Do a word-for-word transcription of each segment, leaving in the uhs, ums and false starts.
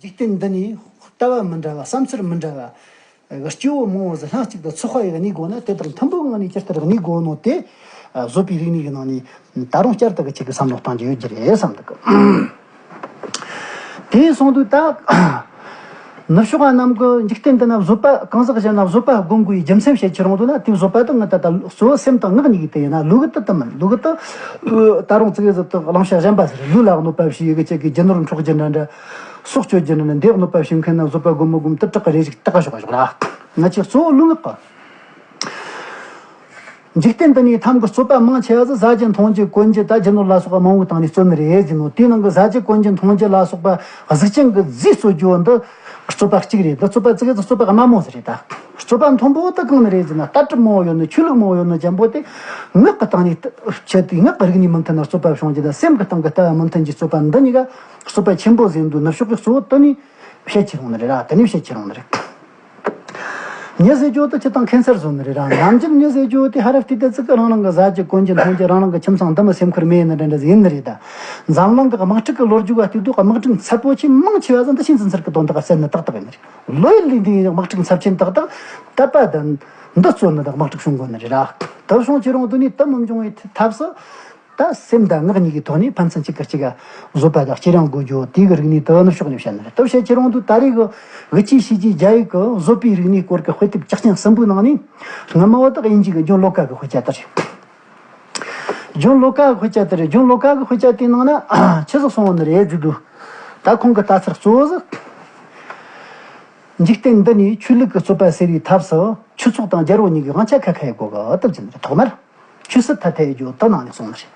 འཇིག་རྟེན་འདི་ནས་ལྟ་བ་མི་འདྲ་བ། བསམ་ཚུལ་མི་འདྲ་བ། སྐྱེ་བོ་མང་བོ་ཟིག་ལྷན་ཅིག་ཏུ་ཚོགས་པ་ཡི་གནས་སྒོ་ནས། དེ་དག་མཐུན་པོའི་ངང་ནས་ཇི་ལྟར་གནས་དགོས་ནོ་དེ། བཟོད་པའི་རིག་གནས་ཀྱི་ནང་ནས་ད་རུང་བསྐྱར་དུ་གི་ཅིག་གི་བསམ་བློ་གཏང་རྒྱུ་ཡོད་རྒྱུ་རེད་བསམ་འདུག་གི། དེ་སོང་དུས་ད། ནུབ་ཕྱོགས་པ་རྣམས་ཀྱིས་འཇིག་རྟེན་འདི་ན་བཟོད་པ་གང་ཟག་གཞན་ལ་བཟོད་པ་སྒོམ་དགོས་པའི་རྒྱུ་མཚན་བཤད་ཁྱེར་ཡོང་དུས་ན། དེ་བཟོད་པ་དེ་ངས་ད་ལྟ་གཙོ་བོ་སེམས་དང་ངག་གཉིས་ཀྱི་དེ་ཡིན་ན། ལུས་ཀྱི་དེ་དེ་མིན། ལུས་ཀྱི་དེ་ད་རུང་ཙི་གེ་ཟིག་དེ་བླང་བྱ་གཞན་པ་ཟེར། ལུས་ལ་གནོད་པ་བྱེད་ཡི་གི་ཅིག་གི་རྒྱུ་ནོར་འཕྲོག་རྒྱུ་འདྲ་འདྲ། སྲོག་གཅོད་རྒྱུ་འདྲ་འདྲ། འདི་གནོད་པ་བྱེད་མཁན་ན་བཟོད་པ་སྒོམ་མི་སྒོམ་དེ་དྲག་གི་རེ་ཞིག་དྲག་ག་ཞོག་ཞོག་ར། ང་ཚོས་གཙོ་བོ་ལུས་ངག་གི། འཇིག་རྟེན་འདི་ནས་ཐམ་གྱི་རྩོད་པ་མང་ཆེ་བ་ཟིག་ཟ་རྒྱུ་འཐུང་རྒྱུ་གོན་རྒྱུ་ད་རྒྱུ་ནོར་ལ་སོགས་པ་མང་བོའི་སྟེང་ནས་རྩོད་ནི་རེད་ཟེར་ནོ། དེའི་ནང་གི་ཟ་རྒྱུ་གོན་རྒྱུ་འཐུང་རྒྱུ་ལ་སོགས་པ་གཟུགས་ཅན་གྱི་རྫས་རྩོད་རྒྱུ་འདི་རྩོད་པ་གཅིག་རེད། འདི་རྩོད་པ་ཙི་གེ་ཟིག་རྩོད་པ་དམའ་མོ་ཟིག་རེད་ད། རྩོད་པ་མཐོན་པོ་དེ་གང་ནི་རེད་ཟེར་ན། ལྟ་གྲུབ་མང་བོ་ཡོད་ནི། ཆོས་ལུགས་མང་བོ་ཡོད་ནི་ཅན་པོ་དེ། ངག་གི་སྟེང་ནས་བཤད་དེ། ངག་གི་རིག་གནས་མི་མཐུན་ན་རྩོད་པ་བྱུང་རྒྱུ་དང་། སེམས་ཀྱི་སྟེང་གི་ལྟ་བ་མི་མཐུན་གྱི་རྩོད་པ་འདི་གཉིས་ཀ་རྩོད་པ་ཆེན་པོ་ཟེར་འདུག། ནུབ་ཕྱོགས་ཀྱི་གཙོ་བོ་དེ་ནས་བཤད་ཁྱེར་ཡོང་ནི་རེད་ར། དེ་ནས་བཤད་ཁྱེར་ཡོང་ནི་རེད། མྱི་ཟེར་རྒྱུ་དེ་སྤྱིར་བཏང་ཁེན་སར་བཟོ་ནི་རེད་ར། ནམ་རྒྱུན་མྱི་ཟེར་རྒྱུ་དེ་ཧ་ར་ཏི་ཏ་ཙི་གི་རང་རང་གི་ཟ་རྒྱུ་གོན་རྒྱུ་འཐུང་རྒྱུ། རང་རང་གི་ཁྱིམ་ཚང་འདི་མོ་སེམས་ཁུར་མེད་ནི་འདྲ་འདྲ་ཟིག་ཡིན་ནི་རེད་ད། འཛམ་གླིང་གི་དམག་འཁྲུག་གི་ལོ་རྒྱུས་བ་དེ་དུས་དམག་འཁྲུག་ཚབས་པོ་ཆེ་མང་ཆེ་བ་ཟིག་འདི་ཤིན་ཙི་ཚར་གི་དོན་དག་ག་བསད་ནི་ཏག་ཏག་ཡིན་ནི་རེད། ལོ་ཡི་ལོ་འདིའི་དམག་འཁྲུག་ཚབས་ཆེན་ཏག་ཏག་དད་པ་དང་འདི་རྩོད་ནི་དང་དམག་འཁྲུག་བྱུང་དགོས་ནི་རེད་ར། དེ་བྱུང་ཁྱེར་ཡོང་དུས་ནས་དེ་མི་འབྱུང་བའི་ཐབས་སུ། ད་སེམས་དང་ངག་གཉིས་ཀྱི་ཐོག་ནས་ཕན་ཚུན་གཅིག་གིས་གཅིག་ག་བཟོད་པ་དང་བརྩེ་རང་དགོས་རྒྱུ་དེ་གི་རིག་གནས་དེ་ནུབ་ཕྱོགས་ནས་བཤད་ནི་རེད། དེ་བཤད་ཁྱེར་ཡོང་དུས་ད་རེས་གི་འུ་ཅག་ཕྱི་རྒྱལ་རྒྱ་ཡིག་གི་བཟོད་པའི་རིག་གནས་སྐོར་གྱི་དཔེ་དེབ་བཅུ་གཅིག་གསུམ་པོའི་ནང་ནས། སྔ་མ་བོ་དག་དབྱིན་ཇི་གི་ཇོན་ལོ་ཀ་གི་དཔེ་ཆ་དེ་རེད། ཇོན་ལོ་ཀ་གི་དཔེ་ཆ་དེ་རེད། ཇོན་ལོ་ཀ་གི་དཔེ་ཆ་དེའི་ནང་ན་ཆི་ཟིག་གསུངས་ཡོད་ནི་རེད་ཟེར་དུས། ད་ཁོང་གི་ལྟ་ཚུལ་གཙོ་བོ་ཟིག། འཇིག་རྟེན་འདི་ནས་ཆོས་ལུགས་ཀྱི་རྩོད་པ་སེལ་བའི་ཐབས་སུ་ཆོས་ཚོགས་དང་རྒྱལ་པོ་གཉིས་ཀྱི་དབང་ཆ་ཁ་ཁ་ཡེ་དགོས་གི་ལྟ་བུ་ཟིག་རེད། ཐོག་མར་ཆོས་སྲིད་ཐ་དད་ཡེ་རྒྱུ་དེ་ནང་ནས་གསུངས་ནི་རེད།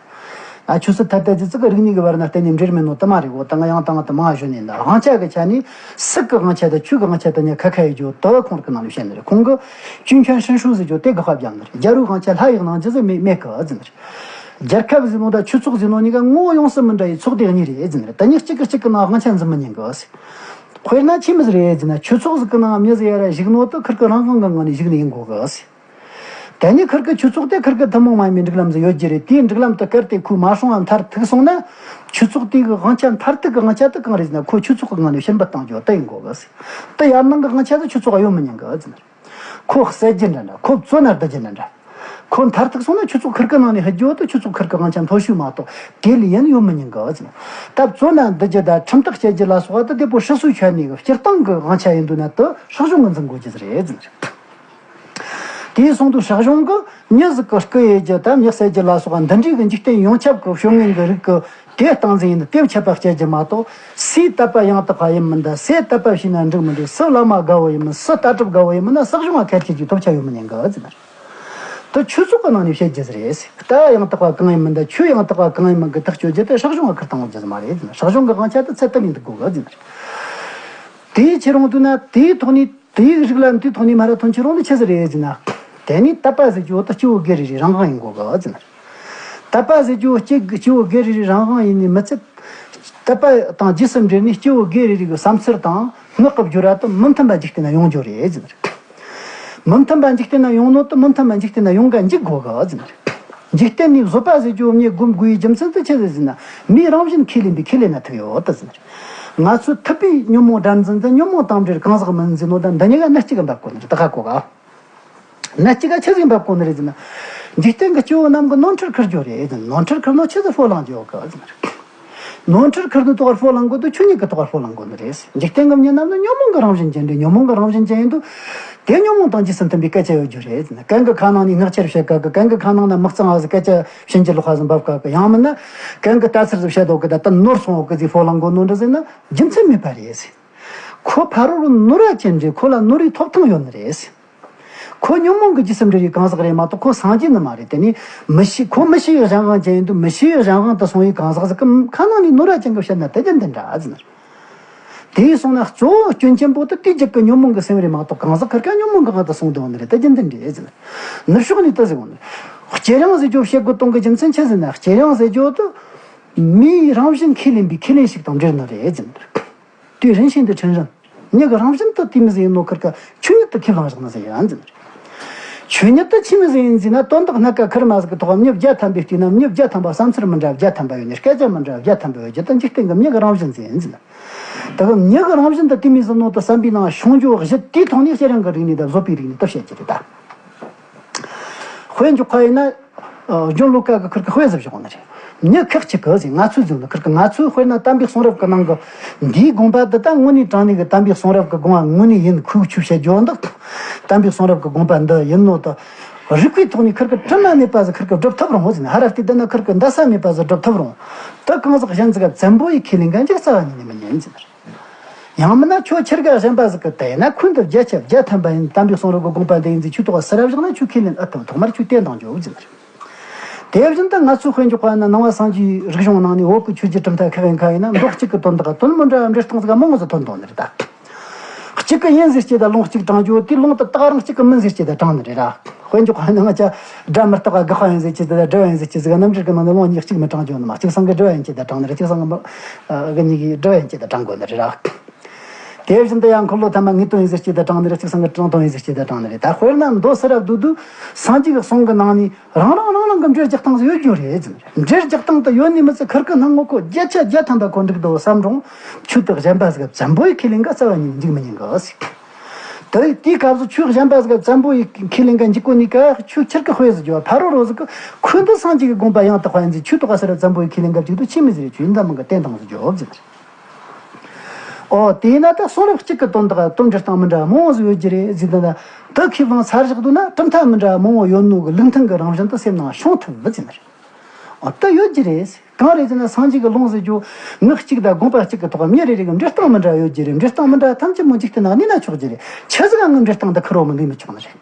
ཨ། ཆོས་སྲིད་ཐ་དད་ཟེར་ཙི་གི་རིག་གནས་ཀྱི་བར་ན་གཏན་ནས་འབྲེལ་མེད་ནོ་དེ་མ་རེད་གོ། ད་ང་ཡང་ད་ང་དེ་མང་ཞུ་ནས་ད། དབང་ཆ་གི་ཆ་ནས་སྲིད་ཀྱི་དབང་ཆ་དང་ཆོས་ཀྱི་དབང་ཆ་དེ་གཉིས་ཁ་ཁ་ཡེ་རྒྱུ་དེ་ཁོང་རང་གི་ནང་ནས་བཤད་ནི་རེད། ཁོང་གིས་ཅུན་ཁྱོན་ཧྲིན་ཧྲུའུ་ཟེར་རྒྱུ་དེ་དགག་པ་བརྒྱབ་ནི་རེད། རྒྱལ་པོའི་དབང་ཆ་ལྷ་ཡི་དབང་ཆ་ཟིག་མེད་མེད་གི་ཟེར་ནི་རེད། རྒྱལ་ཁབ་ཟེར་ནོ་དང་ཆོས་ཚོགས་ཟེར་ནོ་གཉིས་ཀ་ངོ་བོ་ཡོངས་སུ་མི་འདྲ་བའི་ཚོགས་སྡེ་གཉིས་རེད་ཟེར་ནི་རེད། དེ་གཉིས་གཅིག་གིས་གཅིག་གི་ནང་དབང་ཆ་འཛིན་མི་ཉན་གི་ཟེར། དཔེར་ན་ཆི་མོ་ཟིག་རེད་ཟེར་ན། ཆོས་ཚོགས་ཟིག་གི་ནང་མྱི་ཟིག་ཡར་ར་བཞུགས་ནོ་དེ་ཁིར་གི་རང་དབང་གི་ངང་ནས་བཞུགས་ནི་ཡིན་དགོས་གི་ཟེར། དེ་ནས་ཁིར་གི་ཆོས་ཚོགས་དེ་ཁིར་གི་ཐུན་མོང་མ་ཡིན་པའི་སྒྲིག་ལམ་ཟིག་ཡོད་རྒྱུ་རེད། དེའི་སྒྲིག་ལམ་དེ་གལ་ཏེ་ཁོས་མ་སྲུང་བ་མཐར་ཐུག་སོང་ན། ཆོས་ཚོགས་དེ་གི་དབང་ཆ་མཐར་ཐུག་གི་དབང་ཆ་དེ་གང་རེད་ཟེར་ན། ཁོ་ཆོས་ཚོགས་གི་ངང་ནས་ཕྱིར་འབུད་གཏོང་རྒྱུ་དེ་ཡིན་དགོས་གི་ཟེར། དེ་ཡར་ནང་གི་དབང་ཆ་དེ་ཆོས་ཚོགས་ཡོད་མི་ཉན་གི་ཟེར་ནི་རེད། ཁོ་བསད་རྒྱུ་འདྲ་འདྲ། ཁོ་བཙོན་ན་བསྡུ་རྒྱུ་འདྲ་འདྲ། ཁོ་མཐར་ཐུག་སོང་ན་ཆོས་ཚོགས་ཁིར་གི་ནང་ནས་ཕུད་རྒྱུ་དེ་ཆོས་ཚོགས་ཁིར་གི་དབང་ཆ་མཐོ་ཤོས་མ་གཏོགས་དེ་ལས་ཡན་ཡོད་མི་ཉན་གི་ཟེར། ད་བཙོན་ན་བསྡུ་རྒྱུ་དང་ཁྲིམས་ཐག་བཅད་རྒྱུ་ལ་སོགས་པ་དེ་དེ་པོ་སྲིད་སྲོལ་ཆ་ནས་སྤྱིར་བཏང་གི་དབང་ཆ་ཡིན་དུས་ན། དེ་སྲིད་གཞུང་གིས་འཛིན་དགོས་རྒྱུ་ཟིག་རེད་ཟེར། དེ་སོང་དུས་སྲིད་གཞུང་གིས་མྱི་ཟིག་གི་རྐུ་ཡེ་རྒྱུ་དང་མྱི་བསད་རྒྱུ་ལ་སོགས་པ་འདི་འདྲའི་གི་འཇིག་རྟེན་ཡོངས་ཁྱབ་ཀྱི་ཤོག་ངན་གྱི་རིགས་ཀྱི་དེ་སྟངས་འཛིན་ཡིན། དེ་ཆད་པ་བཅད་རྒྱུ་མ་གཏོགས། སུའི་དད་པ་ཡང་དག་པ་ཡིན་མིན་དང་། སུའི་དད་པ་བྱས་ན་འགྲིག་མི་འགྲིག། སུ་བླ་མ་དགའ་བོ་ཡིན་མིན། སུ་ལྟ་གྲུབ་དགའ་བོ་ཡིན་མིན་ན་སྲིད་གཞུང་ང་ཁ་ཐུག་གི་ཐོབ་ཆ་ཡོད་མི་ཉན་གི་ཟེར་ནི་རེད། དེ་ཆོས་ཚོགས་ཀྱི་ནང་ནས་བཤད་རྒྱུ་ཟིག་རེད་ཟེར། ལྟ་བ་ཡང་དག་པ་གང་ཡིན་མིན་དང་། ཆོས་ཡང་དག་པ་གང་ཡིན་མིན་གི་ཐག་གཅོད་རྒྱུ་དེ་སྲིད་གཞུང་ང་ཁུར་བཏང་དགོས་རྒྱུ་ཟིག་མ་རེད་ཟེར་ནི་རེད། སྲིད་གཞུང་གི་དབང་ཆ་དེ་ཚད་གཏན་ནས་འདུག་དགོས་གི་ཟེར་ནི་རེད། དེའི་ཕྱིར་ཡོང་དུས་ན། དེའི་ཐོག་ནས། དེའི་རིགས་ལ་འདིའི་ཐོག་ནས་མ་ར་ཐོན་ཁྱེར་ཡོང་ནི་ཆི་ཟིག་རེད་ཟེར་ན། དེ་ནས་དད་པ་ཟེར་རྒྱུ་དེ་སྐྱེ་བོ་སྒེར་རེ་རེའི་རང་དབང་ཡིན་དགོས་གི་ཟེར་ནི་རེད། དད་པ་ཟེར་རྒྱུ་སྐྱེ་སྐྱེ་བོ་སྒེར་རེ་རེའི་རང་དབང་ཡིན་ནི་མི་ཚད། དད་པ་དང་རྗེས་སུ་འབྲེལ་ནས་སྐྱེ་བོ་སྒེར་རེ་རེ་གི་བསམ་ཚུལ་དང་ངག་གི་སྦྱོར་བ་དེ་མི་མཐུན་པ་འཇིག་རྟེན་ན་ཡོང་རྒྱུ་རེད་ཟེར་ནི་རེད། མི་མཐུན་པ་འཇིག་རྟེན་ན་ཡོང་ནོ་དེ་མི་མཐུན་པ་འཇིག་རྟེན་ན་ཡོང་ག་འཇུག་དགོས་གི་ཟེར་ནི་རེད། འཇིག་རྟེན་ནས་བཟོད་པ་ཟེར་རྒྱུ་མྱི་སྒོམ་དགོས་པའི་རྒྱུ་མཚན་དེ་ཆི་ཟིག་ཟེར་ན། མིའི་རང་བཞིན་ཁས་ལེན་པས་ཁས་ལེན་ན་ཐུག་ཡོད་དེ་ཟེར་ནི་རེད། ང་ཚོས་ཐུབ་པའི་ཉོན་མོངས་དགྲར་འཛིན་ཏེ། ཉོན་མོངས་དང་འབྲེལ་གང་ཟག་མིན་འཛིན་ནོ་དང་། འདི་གཉིས་ཀ་གནད་གཅིག་གིས་འབབ་དགོས་ནི་རེད། ད་ཧ་གོ་ག། གནད་གཅིག་ག་ཆི་ཟིག་འབབ་དགོས་ནི་རེད་ཟེར་ན། འཇིག་རྟེན་གྱི་སྐྱེ་བོ་རྣམས་ཀྱིས་ནོར་འཁྲུལ་འཁུར་རྒྱུ་རེད། ནོར་འཁྲུལ་འཁུར་ནོ་ཆི་ཟིག་ཕོ་ལངས་རྒྱུ་ཡོད་གི་ཟེར་ནི་རེད། ནོར་འཁྲུལ་འཁུར་ནོ་དེ་ཕོ་ལངས་དགོས་དུས། ཆོས་ཉིད་ཀྱི་ཐོག་ཕོ་ལངས་དགོས་ནི་རེད། འཇིག་རྟེན་གྱི་མྱི་རྣམས་ནི་ཉོན་མོངས་ཀྱི་རང་བཞིན་ཅན་རེད། ཉོན་མོངས་ཀྱི་རང་བཞིན་ཅན་ཡིན་དུས། དེ་ཉོན་མོངས་དང་རྗེས་སུ་མཐུན་པའི་སྐད་ཆ་ཡོད་རྒྱུ་རེད་ཟེར་ན། གན་གི་ཁ་ནང་ནས་ངག་ཆེར་བཤད་ག་གི། གན་གི་ཁ་ནང་ན་མི་གཙང་བ་ཟིག་སྐད་ཆ་བྱིན་གྱིས་རློག་པ་ཟིག་འབབ་ག་གི། ཡང་མིན་ན་གན་གི་ལྟ་ཚུལ་ཟིག་བཤད་འདུག་གི། ད་ལྟ་ནོར་སོང་འོག་གི་ཟིག་ཕོ་ལངས་དགོས་ནོ་འདྲ་ཟེར་ན། རྒྱུ་མཚན་མེད་པ་རེད་ཟེར། ཁོ་ཕ་རོལ་ནོར་བ་ཅན་རེད། ཁོ་ལ་ནོར་བའི་ཐོབ་ཐང་ཡོད་ནི་རེད་ཟེར། ཁོ་ཉོན་མོངས་ཀྱི་རྗེས་སུ་འབྲེལ་བའི་གང་ཟག་རེད་མ་གཏོགས་ཁོ་སངས་རྒྱས་ནི་མ་རེད། དེ་ནས་མི་ཤེས། ཁོ་མི་ཤེས་པའི་གཞན་དབང་ཅན་ཡིན་དུས། མི་ཤེས་པའི་གཞན་དབང་དུ་སོང་བའི་གང་ཟག་ཟིག་གི་ཁ་ནང་ནས་ནོར་བ་ཅན་གྱིས་བཤད་ན་དེ་རྒྱུན་ལྡན་འདྲ་ཟེར་ནི་རེད། དེ་སོང་ན་གཙོ་བོ་སྐྱོན་ཅན་པོ་དེ་དེའི་རྒྱུད་ཀྱི་ཉོན་མོངས་ཀྱི་སེམས་རེད་མ་གཏོགས། གང་ཟག་ཁིར་ཀ་ཉོན་མོངས་ཀྱི་དབང་དུ་སོང་བསྡད་ཡོད་ནི་རེད། དེ་རྒྱུན་ལྡན་རེད་ཟེར་ནི། ནུབ་ཕྱོགས་ནས་དེ་ཟེར་གོ་ནི། གཅེས་རིང་ཟེར་རྒྱུ་བཤད་དགོས་དོན་གྱི་རྒྱུ་མཚན་ཆི་ཟེར་ན། གཅེས་རིང་ཟེར་རྒྱུ་དེ་མིའི་རང་བཞིན་ཁས་ལེན་པའི་ཁས་ལེན་ཞིག་དང་འབྲེལ་ནི་རེད་ཟེར་ནི། དེའི་རིན་ཤིང་དེ་ཁྲིམས་རིན། མྱི་གི་རང་བཞིན་དུ་དེ་མོ་ཟིག་ཡིན་ནོ་ཁིར་ཀ་ཆོས་ཉིད་དུ་ཁས་བླངས་བཞག་ནི་ཟིག་ཡིན་ཟེར་ནི་རེད། ཆོས་ཉིད་དུ་ཆི་མོ་ཟིག་ཡིན་ཟེར་ན། དོན་དག་སྣ་ཁ་ཁེར་མ་ཟིག་གི་ཐོག་མྱི་བརྒྱ་ཐམ་པའི་སྟེང་ན་མྱི་བརྒྱ་ཐམ་པ་བསམ་ཚུལ་མི་འདྲ་བརྒྱ་ཐམ་པ་ཡོད་ནི། སྐད་ཆ་མི་འདྲ་བརྒྱ་ཐམ་པ་ཡོད་རྒྱུ་དེ་འཇིག་རྟེན་གྱི་མྱི་གི་རང་བཞིན་ཟིག་ཡིན་ཟེར་ནི། དེ་གི་མྱི་གི་རང་བཞིན་དུ་དེ་མོ་ཟིག་ནོ་དེ་བསམ་པའི་ནང་ཤོང་རྒྱུ་བཞི་དེའི་ཐོག་ནས་བསྐྱེད་རིམ་གྱི་རིག་གནས་དང་བཟོད་པའི་རིག་གནས་དེ་བཤད་ཀྱི་རེད་ད། དཔེ་འཇོག་པ་ཡིན་ན། ཨ། ཇོན་ལོ་ཀ་གི་ཁུར་གི་དཔེ་ཟིག་བཞག་ནི་རེད། མྱི་ཁག་ཅིག་གི་ཟིག་ང་ཚོའི་ཟིག་ནི་ཁུར་གི་ང་ཚོའི་དཔེར་ན་དམ་པའི་གསུང་རབ་ཀྱི་ནང་གི་འདིའི་དགོངས་པ་འདི་ད་དངོས་གནས་དྲང་གནས་ཀྱི་དམ་པའི་གསུང་རབ་ཀྱི་དགོངས་པ་དངོས་གནས་ཡིན། ཁོས་ཆོས་བཤད་རྒྱུ་འདི་དམ་པའི་གསུང་རབ་ཀྱི་དགོངས་པ་འདི་ཡིན་ནོ་དེ་རིགས་པའི་ཐོག་ནས་ཁུར་གི་དྲི་མ་མེད་པ་ཟིག་ཁུར་གི་སྒྲུབ་ཐུབ་རུང་ཟིག་ནི། ཧ་ར་སྟེ་འདི་ན་ཁུར་གི་འདའ་ས་མེད་པ་ཟིག་སྒྲུབ་ཐུབ་རུང་། དེ་གང་ཟག་གཞན་ཟིག་ག་བཙན་པོ་ཡི་ཁས་ལེན་ག་འཇུག་རྩ་བ་ཉིད་ནས་མི་ཉན་ཟིག་ནི་རེད། ཡང་མིན་ན་ཁྱོད་ཁྱེར་ག་གཞན་པ་ཟིག་གི་དེ་ན་ཁོས་འདི་བརྒྱ་ཆ་བརྒྱ་ཐམ་པ་ཡིན། དམ་པའི་གསུང་རབ་ཀྱི་དགོངས་པ་འདི་ཡིན་ཟིག་ཁྱོད་ཐོག་ཟེར་ར་བཞག་ན་ཁྱོད་ཁས་ལེན་ཨེ་ཐུབ། ཐོག་མར་ཁྱོད་བསྟན་དང་འཇོག་ཟིག་ནི་རེད། དེ་བཞིན་དུ་ང་ཚོའི་དཔེ་འཇོག་པ་ན་ནང་པ་སངས་རྒྱས་རིག་གཞུང་ནང་ནས་བོད་ཀྱི་ཆོས་བརྒྱུད་གྲུབ་མཐའ་ཁག་ཡིན་ཁ་ཡིན་ན་མདོ་གཅིག་གི་དོན་དག་དོན་མི་འདྲ་བ་འགྲེལ་སྟངས་ཟིག་མང་བོ་ཟིག་ཐོན་དོ་ནི་རེད་ད། གཅིག་གི་ཡིན་ཟེར་སྐྱེ་ད་ལུང་གཅིག་དྲངས་རྒྱུ་དེ་ལུང་དེ་དག་རང་གཅིག་གི་མིན་ཟེར་སྐྱེ་ད་དྲངས་ནི་རེད་ར། དཔེ་འཇོག་པ་ན་ང་ཅག་སྒྲ་མི་རྟག་པ་དགག་པ་ཡིན་ཟེར་སྐྱེ་ད་སྒྲུབ་པ་ཡིན་ཟེར་སྐྱེ་ཟིག་རྣམ་འགྲེལ་གྱི་ནང་ནས་ལུང་གཉིས་གཅིག་མི་དྲངས་རྒྱུ་ནི་མ། གཅིག་སང་གི་སྒྲུབ་པ་ཡིན་སྐྱེ་ད་དྲངས་ནི་རེད། གཅིག་སང་གི་མི་གི་གཉིས་ཀྱི་སྒྲུབ་པ་ཡིན་སྐྱེ་ད་དྲངས་དགོས་ནི་རེད་ར། དེ་བཞིན་དུ་ཡང་འཁོར་ལོ་ཐ་མ་ངེས་དོན་ཡིན་ཟེར་སྐྱེ་ད་དྲངས་ནི་རེད། གཅིག་སང་གི་དྲང་དོན་ཡིན་ཟེར་སྐྱེ་ད་དྲངས་ནི་རེད། ད་དཔེར་ན་མདོ་སི་ར་བསྡུ་དུས་སངས་རྒྱས་ཀྱི་གསུང་གི་ནང་ནས་རང་རང་རང་རང་གི་འགྲེལ་རྒྱག་སྟངས་ཟིག་ཡོད་རྒྱུ་རེད་ཟེར་ནི་རེད། འགྲེལ་རྒྱག་སྟངས་དེ་ཡོད་ནི་མི་ཚད་ཁུར་གི་སྣང་ངོ་ཁོ་བརྒྱ་ཆ་བརྒྱ་ཐམ་པ་ཁོ་འགྲིག་འདུག་བསམ་རུང་ཁྱོད་དེ་གཞན་པ་ཟིག་བཙན་པོ་ཡི་ཁས་ལེན་ག་རྩ་བ་ཉིད་འཇུག་མི་ཉན་གི་ཟེར། དེ་དེའི་སྐབས་སུ་ཁྱོད་གཞན་པ་ཟིག་བཙན་པོ་ཡི་ཁས་ལེན་ག་འཇུག་གོ་ནི་ག་ཁྱོད་ཁྱེར་གི་དཔེ་ཟིག་རྒྱོབ། ཕ་རོ་རོ་ཟིག་གི་ཁོས་འདི་སངས་རྒྱས་ཀྱི་དགོངས་པ་ཡང་དག་པ་ཡིན་ཟེར། ཁྱོད་དོ་ག་སི་ར་བཙན་པོ་ཡི་ཁས་ལེན་ག་འཇུག་དུས་ཆི་མི་ཟེར། ཁྱོད་ཡིན་ད་མིན་གི་བསྟན་དང་ཟིག་རྒྱོབ་ཟེར། ཨོ་དེས་ན་ད་གསུང་རབ་གཅིག་གི་དོན་དག་དོན་འགྲེལ་སྟངས་མི་འདྲ་མང་བོ་ཟིག་ཡོད་རྒྱུ་རེད་ཟེར། ད་ད་དེ་ཁས་བླངས་ཚར་བཞག་འདུག་ན་གྲུབ་མཐའ་མི་འདྲ་མང་བོ་ཡོད་ནོ་གི་ལུགས་མཐུན་གི་རང་བཞིན་དུ་སེམས་ནང་བྱུང་ཐུབ་བུ་ཟེར་ནི་རེད། ཨོ་ད་ཡོད་རྒྱུ་རེད། གང་རེད་ཟེར་ན་སངས་རྒྱས་ཀྱི་ལུང་ཟེར་རྒྱུ་ངག་གཅིག་དང་དགོངས་པ་གཅིག་གི་ཐོག་མྱི་རེ་རེ་གི་འགྲེལ་སྟངས་མི་འདྲ་ཡོད་རྒྱུ་རེད། འགྲེལ་སྟངས་མི་འདྲ་ཐམས་ཅད་མོ་འཇིག་རྟེན་ནང་གནས་ན་ཆོག་རྒྱུ་རེད། ཆི་ཟིག་ག་ངའི་འགྲེལ་སྟངས་འདི་ཁུར་རོ་མི་འདུག་མི་ཆོག་ནི་རེད།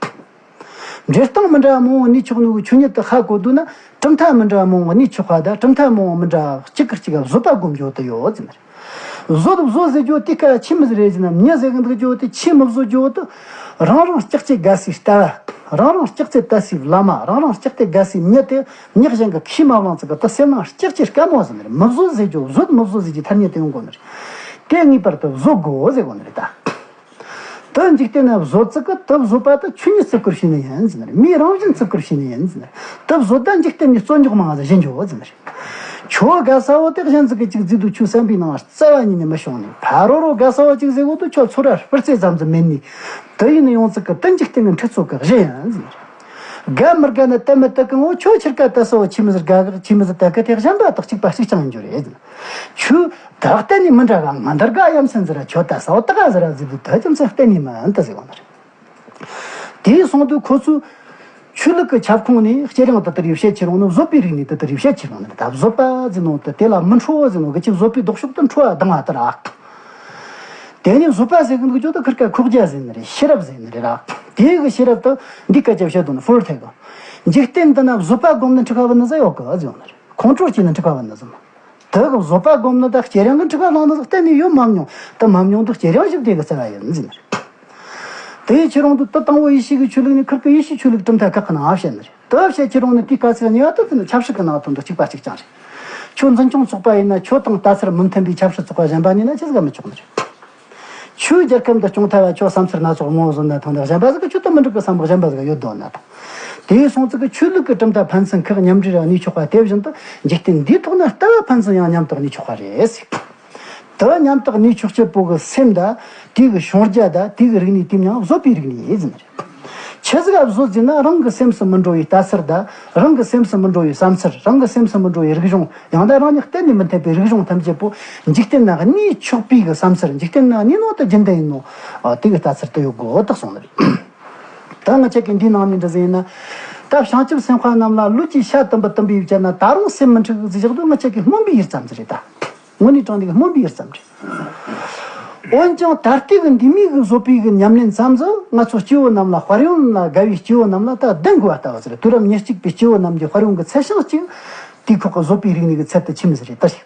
འགྲེལ་སྟངས་མི་འདྲ་མང་བོ་གནས་ཆོག་ནོ་གི་ཆོས་ཉིད་དེ་ཧ་གོ་འདུག་ན་གྲུབ་མཐའ་མི་འདྲ་མང་བོ་གནས་ཆོག་པ་དང་གྲུབ་མཐའ་མང་བོ་མི་འདྲ་གཅིག་གིས་གཅིག་ག་བཟོད་པ་སྒོམ་རྒྱུ་དེ་ཡོད་ཟེར་ནི་རེད། བཟོད་བཟོད་ཟེར་རྒྱུ་དེ་ཀ་ཆི་མོ་ཟིག་རེད་ཟེར་ན་མྱི་ཟེར་གི་འདུག་རྒྱུ་དེ་ཆི་མི་བཟོད་རྒྱུ་དེ་རང་རང་སྐྱག་རྫས་དགའ་སའི་ལྟ་བ། རང་རང་སྐྱག་རྫས་དགའ་སའི་བླ་མ། རང་རང་སྐྱག་རྫས་དགའ་སའི་མྱི་དེ་མྱི་གཞན་གི་ཁས་མ་བླངས་ཙི་གི་དེ་སེམས་ནང་སྐྱག་རྫས་དཀའ་མོ་ཟེར་ནི་རེད། མི་བཟོད་ཟེར་རྒྱུ་བཟོད་མི་བཟོད་ཟེར་རྒྱུ་ཐ་སྙད་དེ་ཡོང་དགོས་ནི་རེད། དེ་ངེས་པར་དུ་བཟོད་དགོས་ཟེར་དགོས་ནི་རེད་ད། དེ་འཇིག་རྟེན་ན་བཟོད་ཚུལ་གི་དེ་བཟོད་པ་དེ་ཆོས་ཉིད་བརྩི་བཀུར་བྱས་ནི་ཡིན་ཟེར་ནི་རེད། མིའི་རང་བཞིན་བརྩི་བཀུར་བྱས་ནི་ཡིན་ཟེར་ནི་རེད། དེ་བཟོད་ད་འཇིག་རྟེན་ནས་རྩོད་འཇོག་མང་ཟེར་བཞིན་འཇོག་ཟེར་ནི་རེད། ཁྱོད་དགའ་ས་བོ་དེ་གཞན་ཟིག་གིས་ཅིག་བརྫིས་དུས་ཁྱོད་བསམ་པའི་ནང་རྩ་བ་ཉིད་ནས་མི་ཤོང་ནས། ཕ་རོ་རོ་དགའ་ས་བོ་ཅིག་ཟེར་གོ་དུས་ཁྱོད་ཚོར་བ་སྤུར་རྩེ་ཙམ་ཟིག་མེད་ནས། དེ་ཡིན་ནི་ཡོང་ཚུལ་གི་དེ་འཇིག་རྟེན་གི་འཁྲུལ་ཚོགས་གི་གཞི་ཡིན་ཟེར་ནི་རེད། དགའ་མི་དགའ་ནི་དེ་མི་དེ་གང་བོ་ཁྱོད་ཁྱེར་ཀ་དེ་ས་བོ་ཆི་མོ་ཟིག་དགའ་གི་ཆི་མོ་ཟིག་དགའ་གི་དེ་གཞན་པ་དག་གཅིག་པ་གཅིག་རྐྱང་ཡིན་རྒྱུ་རེད་ཟེར་ནི། ཁྱོད་ད་གཏན་ནས་མི་འདྲ་ག་ང་འདིར་དགའ་ཡ་མཚན་ཟེར་ར་ཁྱོད་ད་ས་བོ་ད་ག་ཟེར་ར་ཟེར་དུས་ད་རྒྱུ་མཚན་གཏན་ནས་མིན་ད་ཟེར་བ་ནི་རེད། དེའི་སོང་དུས་ཁོ་ཚོས་ཆོས་ལུགས་ཀྱི་ཁྱབ་ཁོངས་ནས་སྐྱེ་རིང་དུ་དར་བའི་བཤད་ཁྱེར་ཡོང་ནི་བཟོད་པའི་རིག་གནས་དུ་དར་བའི་བཤད་ཁྱེར་ཡོང་ནི་རེད། ད་བཟོད་པ་ཟེར་ནོ་དེ་དེ་ལ་མི་འཕྲོ་བ་ཟེར་ནོ་གི་ཅི་བཟོད་པའི་ལྡོག་ཕྱོགས་དུ་འཕྲོ་བ་ལྡང་བ་ལྟར་ཨ། དེ་ནས་བཟོད་པ་ཟེར་གི་འདུག་ཅོ་ད་ཁིར་ཀ་ཁོག་རྒྱ་ཟེར་ནི་རེད། ཤེས་རབ་ཟེར་ནི་རེད་ར། དེ་གི་ཤེས་རབ་དུ་འདི་སྐད་ཆ་བཤད་དོ་ནི་ཧྥོར་ཐེ་གི། འཇིག་རྟེན་འདི་ན་བཟོད་པ་སྒོམ་ནི་འཁྲུག་པ་བུ་ནི་ཟ་ཡོད་གི་ཟེར་ཡོང་ནི་རེད། ཁོང་ཁྲོ་སྐྱེས་ནི་འཁྲུག་པ་བུ་ནི་ཟ་མ། དེ་གི་བཟོད་པ་སྒོམ་ནི་ད་སྐྱེ་རིང་གི་འཁྲུག་པ་ལངས་ནི་ཟ་གཏན་ནས་ཡོད་མ་མྱོང་། དེ་མ་མྱོང་དུ་སྐྱེ་རིང་ཞིག་དེ་གི་རྩ་བ་ཡིན་ཟེར་ནི་རེད། དེའི་ཕྱིར་རང་དུ་དེ་དང་བོ་ཡེ་ཤུ་གི་ཆོས་ལུགས་ནི་ཁིར་ཀ་ཡེ་ཤུ་ཆོས་ལུགས་གྲུབ་མཐའ་ཁག་གི་ནང་བཤད་ནི་རེད། དེ་བཤད་ཁྱེར་ཡོང་ནི་དེའི་དཀའ་ཚེགས་གཉིས་པ་དེ་དེ་ནི་ཆབ་སྲིད་ཀྱི་ནང་དོན་དུ་གཅིག་པ་གཅིག་རྐྱང་རེད། ཁྱོད་འཛིན་སྐྱོང་ཚོགས་པ་ཡིན་ན་ཁྱོད་དང་ལྟ་ཚུལ་མི་མཐུན་པའི་ཆབ་སྲིད་ཚོགས་པ་གཞན་པ་ནས་ན་ཆི་ཟིག་མི་ཆོག་ནི་རེད། ཁྱོད་རྒྱལ་ཁབ་འདི་སྐྱོང་ཐབས་ལ་ཁྱོད་བསམ་ཚུལ་སྣ་ཚོགས་མང་བོ་བཟོ་ན་ཐང་ནས་གཞན་པ་ཟིག་གིས་ཁྱོད་དང་མི་འགྲིག་གི་བསམ་པ་གཞན་པ་ཟིག་ཡོད་དོ་ན་ཐང་། དེའི་སོང་ཚིག་གི་ཆོས་ལུགས་ཀྱི་གྲུབ་མཐའ་ཕན་ཚུན་ཁག་མཉམ་འབྲེལ་ར་གནས་ཆོག་པ་དེ་བཞིན་དུ་འཇིག་རྟེན་འདིའི་ཐོག་ན་ལྟ་བ་ཕན་ཚུན་ཡང་མཉམ་དུ་གནས་ཆོག་པ་རེད། དེ་མཉམ་དུ་གནས་ཆོག་ཆེད་པོ་གི་སེམས་དང་དེ་གི་བྱུང་རྒྱ་དང་དེ་གི་རིག་གནས་དེ་མཉམ་བཟོད་པའི་རིག་གནས་ཡིན་ཟེར་ནི་རེད། ཆི་ཟིག་ག་བཟོད་ཟེར་ན་རང་གི་སེམས་སུ་མི་འགྲོ་བའི་ལྟ་ཚུལ་དང་རང་གི་སེམས་སུ་མི་འགྲོ་བའི་བསམ་ཚུལ། རང་གི་སེམས་སུ་མི་འགྲོ་བའི་རིག་གཞུང་། ཡང་ན་རང་ཉིད་གཏན་ནས་མི་འཐད་པའི་རིག་གཞུང་ཐམས་ཅད་པོ་འཇིག་རྟེན་ན་གནས་ཆོག་པའི་གི་བསམ་ཚུལ། འཇིག་རྟེན་ན་གནས་ནོ་དེ་རྒྱུན་ལྡན་ཡིན་ནོ། ཨ། དེ་གི་ལྟ་ཚུལ་དེ་ཡོད་དགོས་དག་གསུངས་ནི་རེད། ད་ང་ཆ་གི་འདིའི་ནང་ནས་འདྲི་ཟིན་ཡིན་ན། ད་བྱང་ཆུབ་སེམས་དཔའ་རྣམས་ལ་ལུས་ཀྱི་ཤ་དུམ་བུ་དུམ་བུ་ཡིས་བཅད་ན་ད་རུང་སེམས་མི་འཁྲུགས་ཟེར་བཞག་དུས་ང་ཆ་གི་སྨོན་པའི་ཡུལ་ཙམ་ཟིག་རེད་ད། དངོས་གནས་དྲང་གནས་ཀྱི་སྨོན་པའི་ཡུལ་ཙམ་རེད། འོན་ཀྱང་ད་ལྟའི་གི་འདི་མོ་གི་བཟོད་པའི་གི་ཉམས་ལེན་ཙམ་ཟིག་ང་ཚོ་སྐྱེ་བོ་རྣམས་ལ་དཔལ་ཡོན་ལ་དགའ་བའི་སྐྱེ་བོ་རྣམས་ལ་ད་ལྡན་དགོས་པ་ལྟ་བུ་ཟིག་རེད། དུས་རབས་ཉེར་གཅིག་པའི་སྐྱེ་བོ་རྣམས་ཀྱི་དཔལ་ཡོན་གྱི་ཚད་ཤིང་གཅིག་དེའི་ཁོག་གི་བཟོད་པའི་རིག་གནས་ཀྱི་ཚད་དུ་ཆི་མོ་ཟིག་རེད་ད་ཞིག་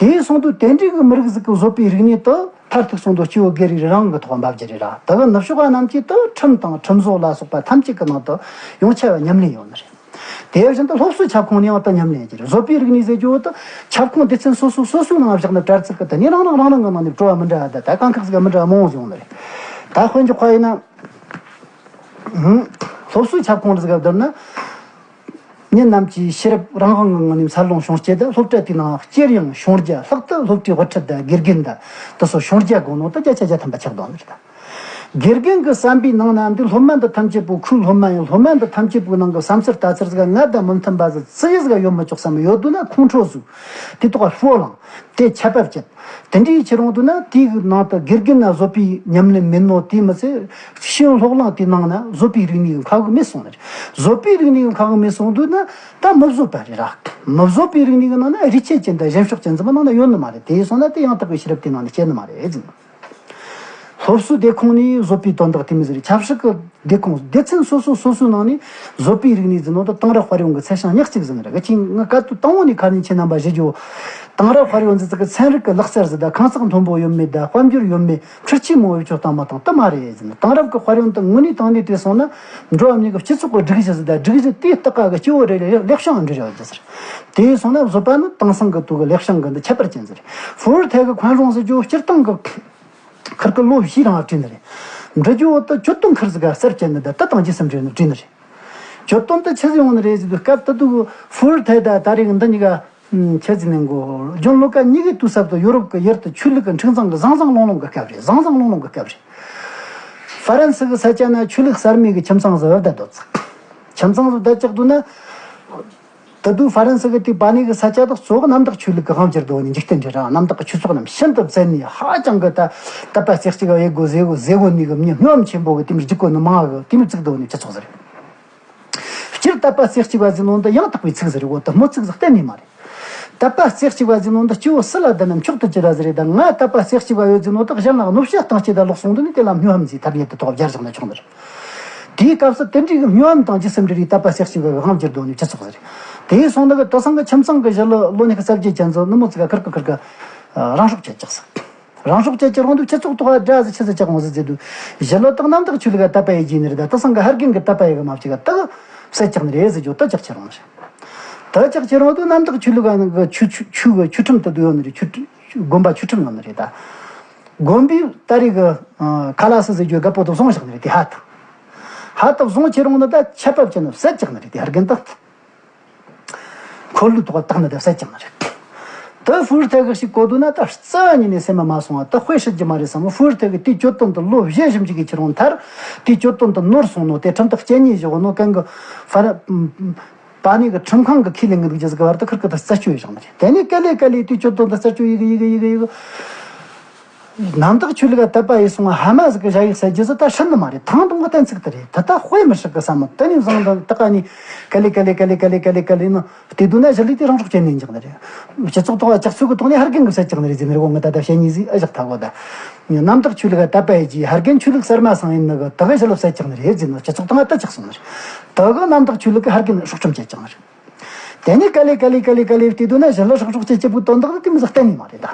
དེའི་སོང་དུས་དེ་འདྲའི་གི་མི་རིགས་ཟིག་གི་བཟོད་པའི་རིག་གནས་དེ་མཐར་ཐུག་སོང་དུ་སྐྱེ་བོ་སྒེར་རེ་རང་གི་ཐོག་འབབ་རྒྱུ་རེད་ར། ད་གི་ནུབ་ཕྱོགས་པ་རྣམས་ཀྱིས་དེ་ཁྲིམས་དང་ཁྲིམས་བཟོ་ལ་སོགས་པ་ཐམས་ཅད་ཀྱི་ནང་དུ་ཡོངས་ཁྱབ་པ་ཉམས་ལེན་ཡོད་ནི་རེད། དེ་བཞིན་དུ་སློབ་གསོའི་ཁྱབ་ཁོངས་ནས་ཡང་དེ་ཉམས་ལེན་གྱི་རེད། བཟོད་པའི་རིག་གནས་ཟེར་རྒྱུ་བོ་དེ་ཁྱབ་ཁོངས་སྡེ་ཚན་སོ་སོ་སོ་སོའི་ནང་བཞག་ནས་དྲ་ཚིགས་ཀྱི་དེ་ནས་རང་རང་རང་རང་གི་ནང་ནས་བྲོ་བ་མི་འདྲ་བ་དང་ད་དཀའ་ཁག་ཟིག་མི་འདྲ་བ་མང་བོ་ཟིག་ཡོང་ནི་རེད། ད་དཔེ་འཇོག་པ་ཡིན་ན། ཧུམ། སློབ་གསོའི་ཁྱབ་ཁོངས་ཟིག་ག་བསྡུར་ན། མི་རྣམས་ཀྱིས་ཤེས་རབ་རང་དབང་གི་ངང་ནས་འཚར་ལོངས་བྱུང་སྐྱེས་ཏེ། སློབ་གྲྭ་དེའི་ནང་སྐྱེས་ཡང་བྱུང་རྒྱུ། ལྷག་ཏུ་སློབ་གྲྭའི་དབུ་ཁྲིད་དང་དགེ་རྒན་དང་དེ་སོགས་བྱུང་རྒྱུ་དགོས་ནོ་དེ་བརྒྱ་ཆ་བརྒྱ་ཐམ་པ་ཆགས་འདུག་ནི་རེད། དགེ་རྒན་གྱི་བསམ་པའི་ནང་ན་འདི་སློབ་མ་འདི་ཐམས་ཅད་པོ་ཁོའི་སློབ་མ་ཡིན། སློབ་མ་འདི་ཐམས་ཅད་པོའི་ནང་གི་བསམ་ཚུལ་ལྟ་ཚུལ་ཟིག་ང་དང་མི་མཐུན་པ་ཟིག་ཅི་ཡི་ཟིག་ཡོད་མི་ཆོག་བསམ་ཡོད་དུས་ན། ཁོང་ཁྲོ་ཟིག་དེ་ཐོག་ལ་ཤོར་ལངས། དེ་ཆད་པ་བཅད། དེ་འདྲའི་ཁྱེར་ཡོང་དུས་ན་དེའི་ནང་དུ་དགེ་རྒན་ན་བཟོད་པའི་ཉམས་ལེན་མེད་ནོ་དེ་མི་ཚེ་ཤེས་ཡོན་སློབ་གླིང་དེའི་ནང་ན་བཟོད་པའི་རིག་གནས་ཀྱི་མཁའ་དབུགས་མེད་སོང་ནི་རེད། བཟོད་པའི་རིག་གནས་ཀྱི་མཁའ་དབུགས་མེད་སོང་དུས་ན་ད་མི་བཟོད་པ་རེད་ར། མི་བཟོད་པའི་རིག་གནས་ཀྱི་ནང་ན་རིགས་ཆད་ཅན་དང་གཞན་ཕྱོགས་ཅན་ཙམ་ནང་ན་ཡོད་ནི་མ་རེད། དེ་སོང་ན་དེ་ཡང་དག་པའི་ཤེས་རབ་དེའི་ནང་ནས་སྐྱེ་ནི་མ་རེད་ཟེར། སློབ་གསོའི་སྡེ་ཁོངས་ནས་བཟོད་པའི་དོན་དག་དེ་མི་ཟེར། ཆབ་སྲིད་ཀྱི་སྡེ་ཁོངས་སྡེ་ཚན་སོ་སོ་སོ་སོའི་ནང་ནས་བཟོད་པའི་རིག་གནས་ཟེར་ནོ་དང་དེང་རབས་དཔལ་ཡོན་གྱི་ཚད་ཤིང་ཉག་གཅིག་ཟེར་ནི་རེད། ཅིང་ངས་བཀའ་དུས་དང་པོ་ནས་ཁ་ནས་ཁྱེད་རྣམ་པ་ཞུ་རྒྱུ། དེང་རབས་དཔལ་ཡོན་ཟེར་ཚིག་གི་ཚན་རིག་གི་ལག་རྩལ་ཟེར་ད་ཁང་བརྩེགས་མཐོན་པོ་ཡོད་མེད་ད་དཔལ་འབྱོར་ཡོད་མེད་འཕྲུལ་ཆས་མང་བོ་ཡོད་ཆོག་དང་མ་དང་དེ་མ་རེད་ཟེར་ནི། དེང་རབས་ཀྱི་དཔལ་ཡོན་དེ་དངོས་གནས་དང་གནས་དེ་སོང་ན་འགྲོ་བ་མིའི་གི་སྤྱི་ཚོགས་ཀྱི་སྒྲིག་གཞི་ཟེར་ད་སྒྲིག་གཞི་དེའི་ལྟག་ཀ་གི་སྐྱེ་བོ་རེ་རེ་ལེགས་བྱུང་འབྲི་རེ་བ་ཟེར། དེ་སོང་ན་བཟོད་པ་ནི་དེང་སང་གི་དུས་ཀྱི་ལེགས་བྱུང་གི་འདི་ཁྱད་པར་ཅན་ཟེར། ཧྥུ་ཧྲི་ཐའེ་གི་宽容ཟེར་རྒྱུ་སྤྱིར་བཏང་གི་ཁིར་ཀི་ལོ་བཞིའི་རིང་ལ་བྲིས་ནི་རེད། འབྲི་རྒྱུ་བོ་དེ་གྱོད་དོན་ཁིར་ཟིག་ག་གསར་བཅད་ནི་དེ་དེ་དང་རྗེས་སུ་འབྲེལ་ནས་བྲིས་ནི་རེད། གྱོད་དོན་དེ་ཆི་ཟིག་ཡོང་ནི་རེད་ཟེར་དུས་སྐབས་དེ་དུས་ཧྥུ་ཧྲི་ཐའེ་དང་ད་རེས་འདི་གཉིས་ཀ་ཆི་ཟིག་ནས་གོ་ཇོན་ལུ་ཀ་གཉིས་ཀའི་དུས་སྐབས་དུ་ཡོ་རོབ་ཀྱི་ཡུལ་དུ་ཆོས་ལུགས་ཀྱི་འཁྲུག་འཛིང་གི་ཟང་ཟིང་ལོང་ལོང་གི་སྐབས་རེད། ཟང་ཟིང་ལོང་ལོང་གི་སྐབས་རེད། ཧྥ་རན་སི་གི་ས་ཆ་ན་ཆོས་ལུགས་གསར་མའི་གི་ཁྱིམ་ཚང་ཟིག་བབས་བསྡད་འདུག་ཁྱིམ་ཚང་ཟིག་བསྡད་ཅག་འདུག་ན། ད་དུང་ཧྥ་རན་སི་གི་དེ་པ་ནི་གི་ས་ཆ་དག་གཙོ་བོ་གནམ་བདག་ཆོས་ལུགས་ཀྱི་དབང་གྱུར་དོ་ནི་འཇིག་རྟེན་འདྲ་ར། གནམ་བདག་གི་ཆོས་ཚོགས་རྣམས་ཤིན་ཏུ་བཙན་ནས་ཧ་ཅང་གི་ད་དད་པ་རྩེ་གཅིག་ག་ཡེ་དགོས་ཟེ་དགོས་ཟེ་དགོས་ནི་གི་མྱི་སྨྱོ་ཧམ་ཆེན་པོ་གི་དེ་མི་འཇིག་གོ་ནི་མང་གི་དེ་མི་བཙུགས་དོ་ནི་སྤྱི་ཚོགས་ཟེར། སྤྱིར་དད་པ་རྩེ་གཅིག་པ་ཟེར་ནོ་འདི་ཡང་དག་པའི་ཚིག་ཟེར་གོ་ད་མོ་ཚིག་ཟེར་གཏན་ནས་མ་རེད། དད་པ་རྩེ་གཅིག་པ་ཟེར་ནོ་འདི་སྐྱེ་བོ་སུ་ལ་བདེན་ན་མཆོག་ཏུ་གྱུར་བ་ཟེར་རེད། ད་ང་དད་པ་རྩེ་གཅིག་པ་ཡོད་ཟེར་ནོ་ད་གཞན་ལ་གནོད་བྱེད་བཏང་སྐྱེ་ད་ལོག་སོང་དུས་ནི་དེ་ལ་སྨྱོ་ཧམ་ཟེར་ཐ་སྙད་དུ་ཐོགས་སྦྱར་བཞག་ན་ཆོག་ནི་རེད། དེའི་སྐབས་སུ་དེ་འདྲའི་སྨྱོ་ཧམ་དང་རྗེས་སུ་འབྲེལ་བའི་དད་པ་རྩེ་གཅིག་པའི་དབང་བསྒྱུར་དོ་ནི་སྤྱི་ཚོགས་ཟེར། དེའི་སོང་ན་གི་དེང་སང་གི་ཁྱིམ་ཚང་གི་ཞི་ལུ་ལོ་ཉི་ཤུ་རྩ་བརྒྱད་ཅན་ཚོ་ནུ་མོ་ཚིག་ག་ཁིར་ཀི་ཁིར་ཀི་རང་སྲོག་བཅད་ཀྱག་ཟེར། རང་སྲོག་བཅད་ཀྱི་རང་དུ་སྤྱི་ཚོགས་ཐོག་ལ་དགྲ་ཟེར་ཆི་ཟེར་ཀྱག་འོང་ཟེར་ཟེར་དུས་ཞི་ལུ་དག་གནམ་བདག་ཆོས་ལུགས་ལ་དད་པ་ཡེ་རྒྱུ་ནི་རེད། ད་དེང་སང་གི་ཧར་རྒན་གི་དད་པ་ཡེ་གི་མ་བཅུག་ག་དག་བསད་ཀྱག་ནི་རེད་ཟེར་རྒྱུ་དག་ཀྱག་ཁྱེར་འོང་ཟེར། དག་ཀྱག་ཁྱེར་འོང་དུས་གནམ་བདག་ཆོས་ལུགས་ག་ཆོས་ཆོས་ཆོས་གི་ཆོས་ཁྲིམས་དུ་བསྡུ་ཡོད་ནི་རེད། ཆོས་དགོན་པ་ཆོས་ཁྲིམས་ཡོད་ནི་རེད་ད། དགོན་པའི་ད་རེས་གི་ཁ་ལ་སི་ཟེར་རྒྱུ་རྒད་པོ་དུ་བཟུང་བཞག་ནི་རེད། དེ་ཧ་ཐག་ཧ་ཐག་བཟུང་ཁྱེར་འོང་ནི་ད་ཆད་པ་བཅད་ནི་བསད་ཀྱག་ནི་རེད། དེ་ཧར་རྒན་དག་འཁོར་ལོའི་ཐོག་བཏགས་ནི་དེ་བསད་ཀྱག་ནི་རེད། དེ་ཧྥུ་ཧྲི་ཐའེ་གི་ཞིག་གོ་དུས་ན་ད་རྩ་བ་ཉིད་ནས་སེམས་མ་མ་སོང་བ་དེ་དཔེ་སྲིད་ཀྱི་མ་རེད་བསམ། ཧྥུ་ཧྲི་ཐའེ་གི་དེའི་གྱོད་དོན་དུ་ལོ་བཞི་ཞིབ་འཇུག་གི་ཁྱེར་འོང་མཐར་དེའི་གྱོད་དོན་དུ་ནོར་སོང་ནོ་དེ་ཁྲིམས་ཐག་བཅད་ཉེས་བཞག་ནོ་གན་གི་ཧྥ་རན་པ་ནི་གི་ཁྲིམས་ཁང་གི་ཁས་ལེན་གི་འདུག་རྒྱུ་ཟིག་གི་བར་དུ་ཁིར་ཀི་དེ་རྩད་གཅོད་ཡེ་བཞག་ནི་རེད། དེ་ནས་ག་ལེ་ག་ལེ་དེའི་གྱོད་དོན་དུ་རྩད་གཅོད་ཡེ་གི་ཡེ་གི་ཡེ་གི་ཡེ་གི་གནམ་བདག་ཆོས་ལུགས་ལ་དད་པ་ཡེ་སོང་བ་ཧ་མ་ཟིག་གི་ཞ་ཡིག་ཟེར་རྒྱུ་ཟིག་ད་སྲིད་ནི་མ་རེད། ཐང་དུང་གི་གཏན་ཚིགས་དེ་རེད། ད་ལྟ་དཔེ་མི་སྲིད་གི་བསམ་མོ། དེ་ནས་བཟུང་དང་ད་ཀ་ནས་ག་ལེ་ག་ལེ་ག་ལེ་ག་ལེ་ག་ལེ་ག་ལེ་ནི་བལྟས་དུས་ན་ཞི་ལུས་དེ་རང་སྲོག་བཅད་ནས་འཇག་ནི་རེད། སྤྱི་ཚོགས་ཐོག་ལ་ཇག་ཚོད་གི་ཐོག་ནས་ཧར་རྒན་གི་བསད་ཀྱག་ནི་རེད་ཟེར་ནི་རེད། འོ་ང་ད་ལྟ་བཤད་ཉེས་ཟིག་ཨེ་བཞག་ཐལ་གོ་ད། གནམ་བདག་ཆོས་ལུགས་ལ་དད་པ་ཡེ་རྒྱུ་ཧར་རྒན་ཆོས་ལུགས་གསར་མ་སང་ཡིན་ནི་གི་ད་གི་ཞི་ལུ་བསད་ཀྱག་ནི་རེད་ཟེར་ནི་སྤྱི་ཚོགས་ཐོག་ལ་ད་ཆགས་སོང་ནི་རེད། ད་གི་གནམ་བདག་ཆོས་ལུགས་གི་ཧར་རྒན་སྲོག་ཁྲིམས་བཅད་ཀྱག་ནི་རེད། དེ་ནས་ག་ལེ་ག་ལེ་ག་ལེ་ག་ལེ་བལྟས་དུས་ན་ཞི་ལུ་སྲོག་སྲོག་བཅད་རྒྱུ་བོའི་དོན་དག་ནི་དེ་མི་ཟིག་གཏན་ནས་མ་རེད་ད།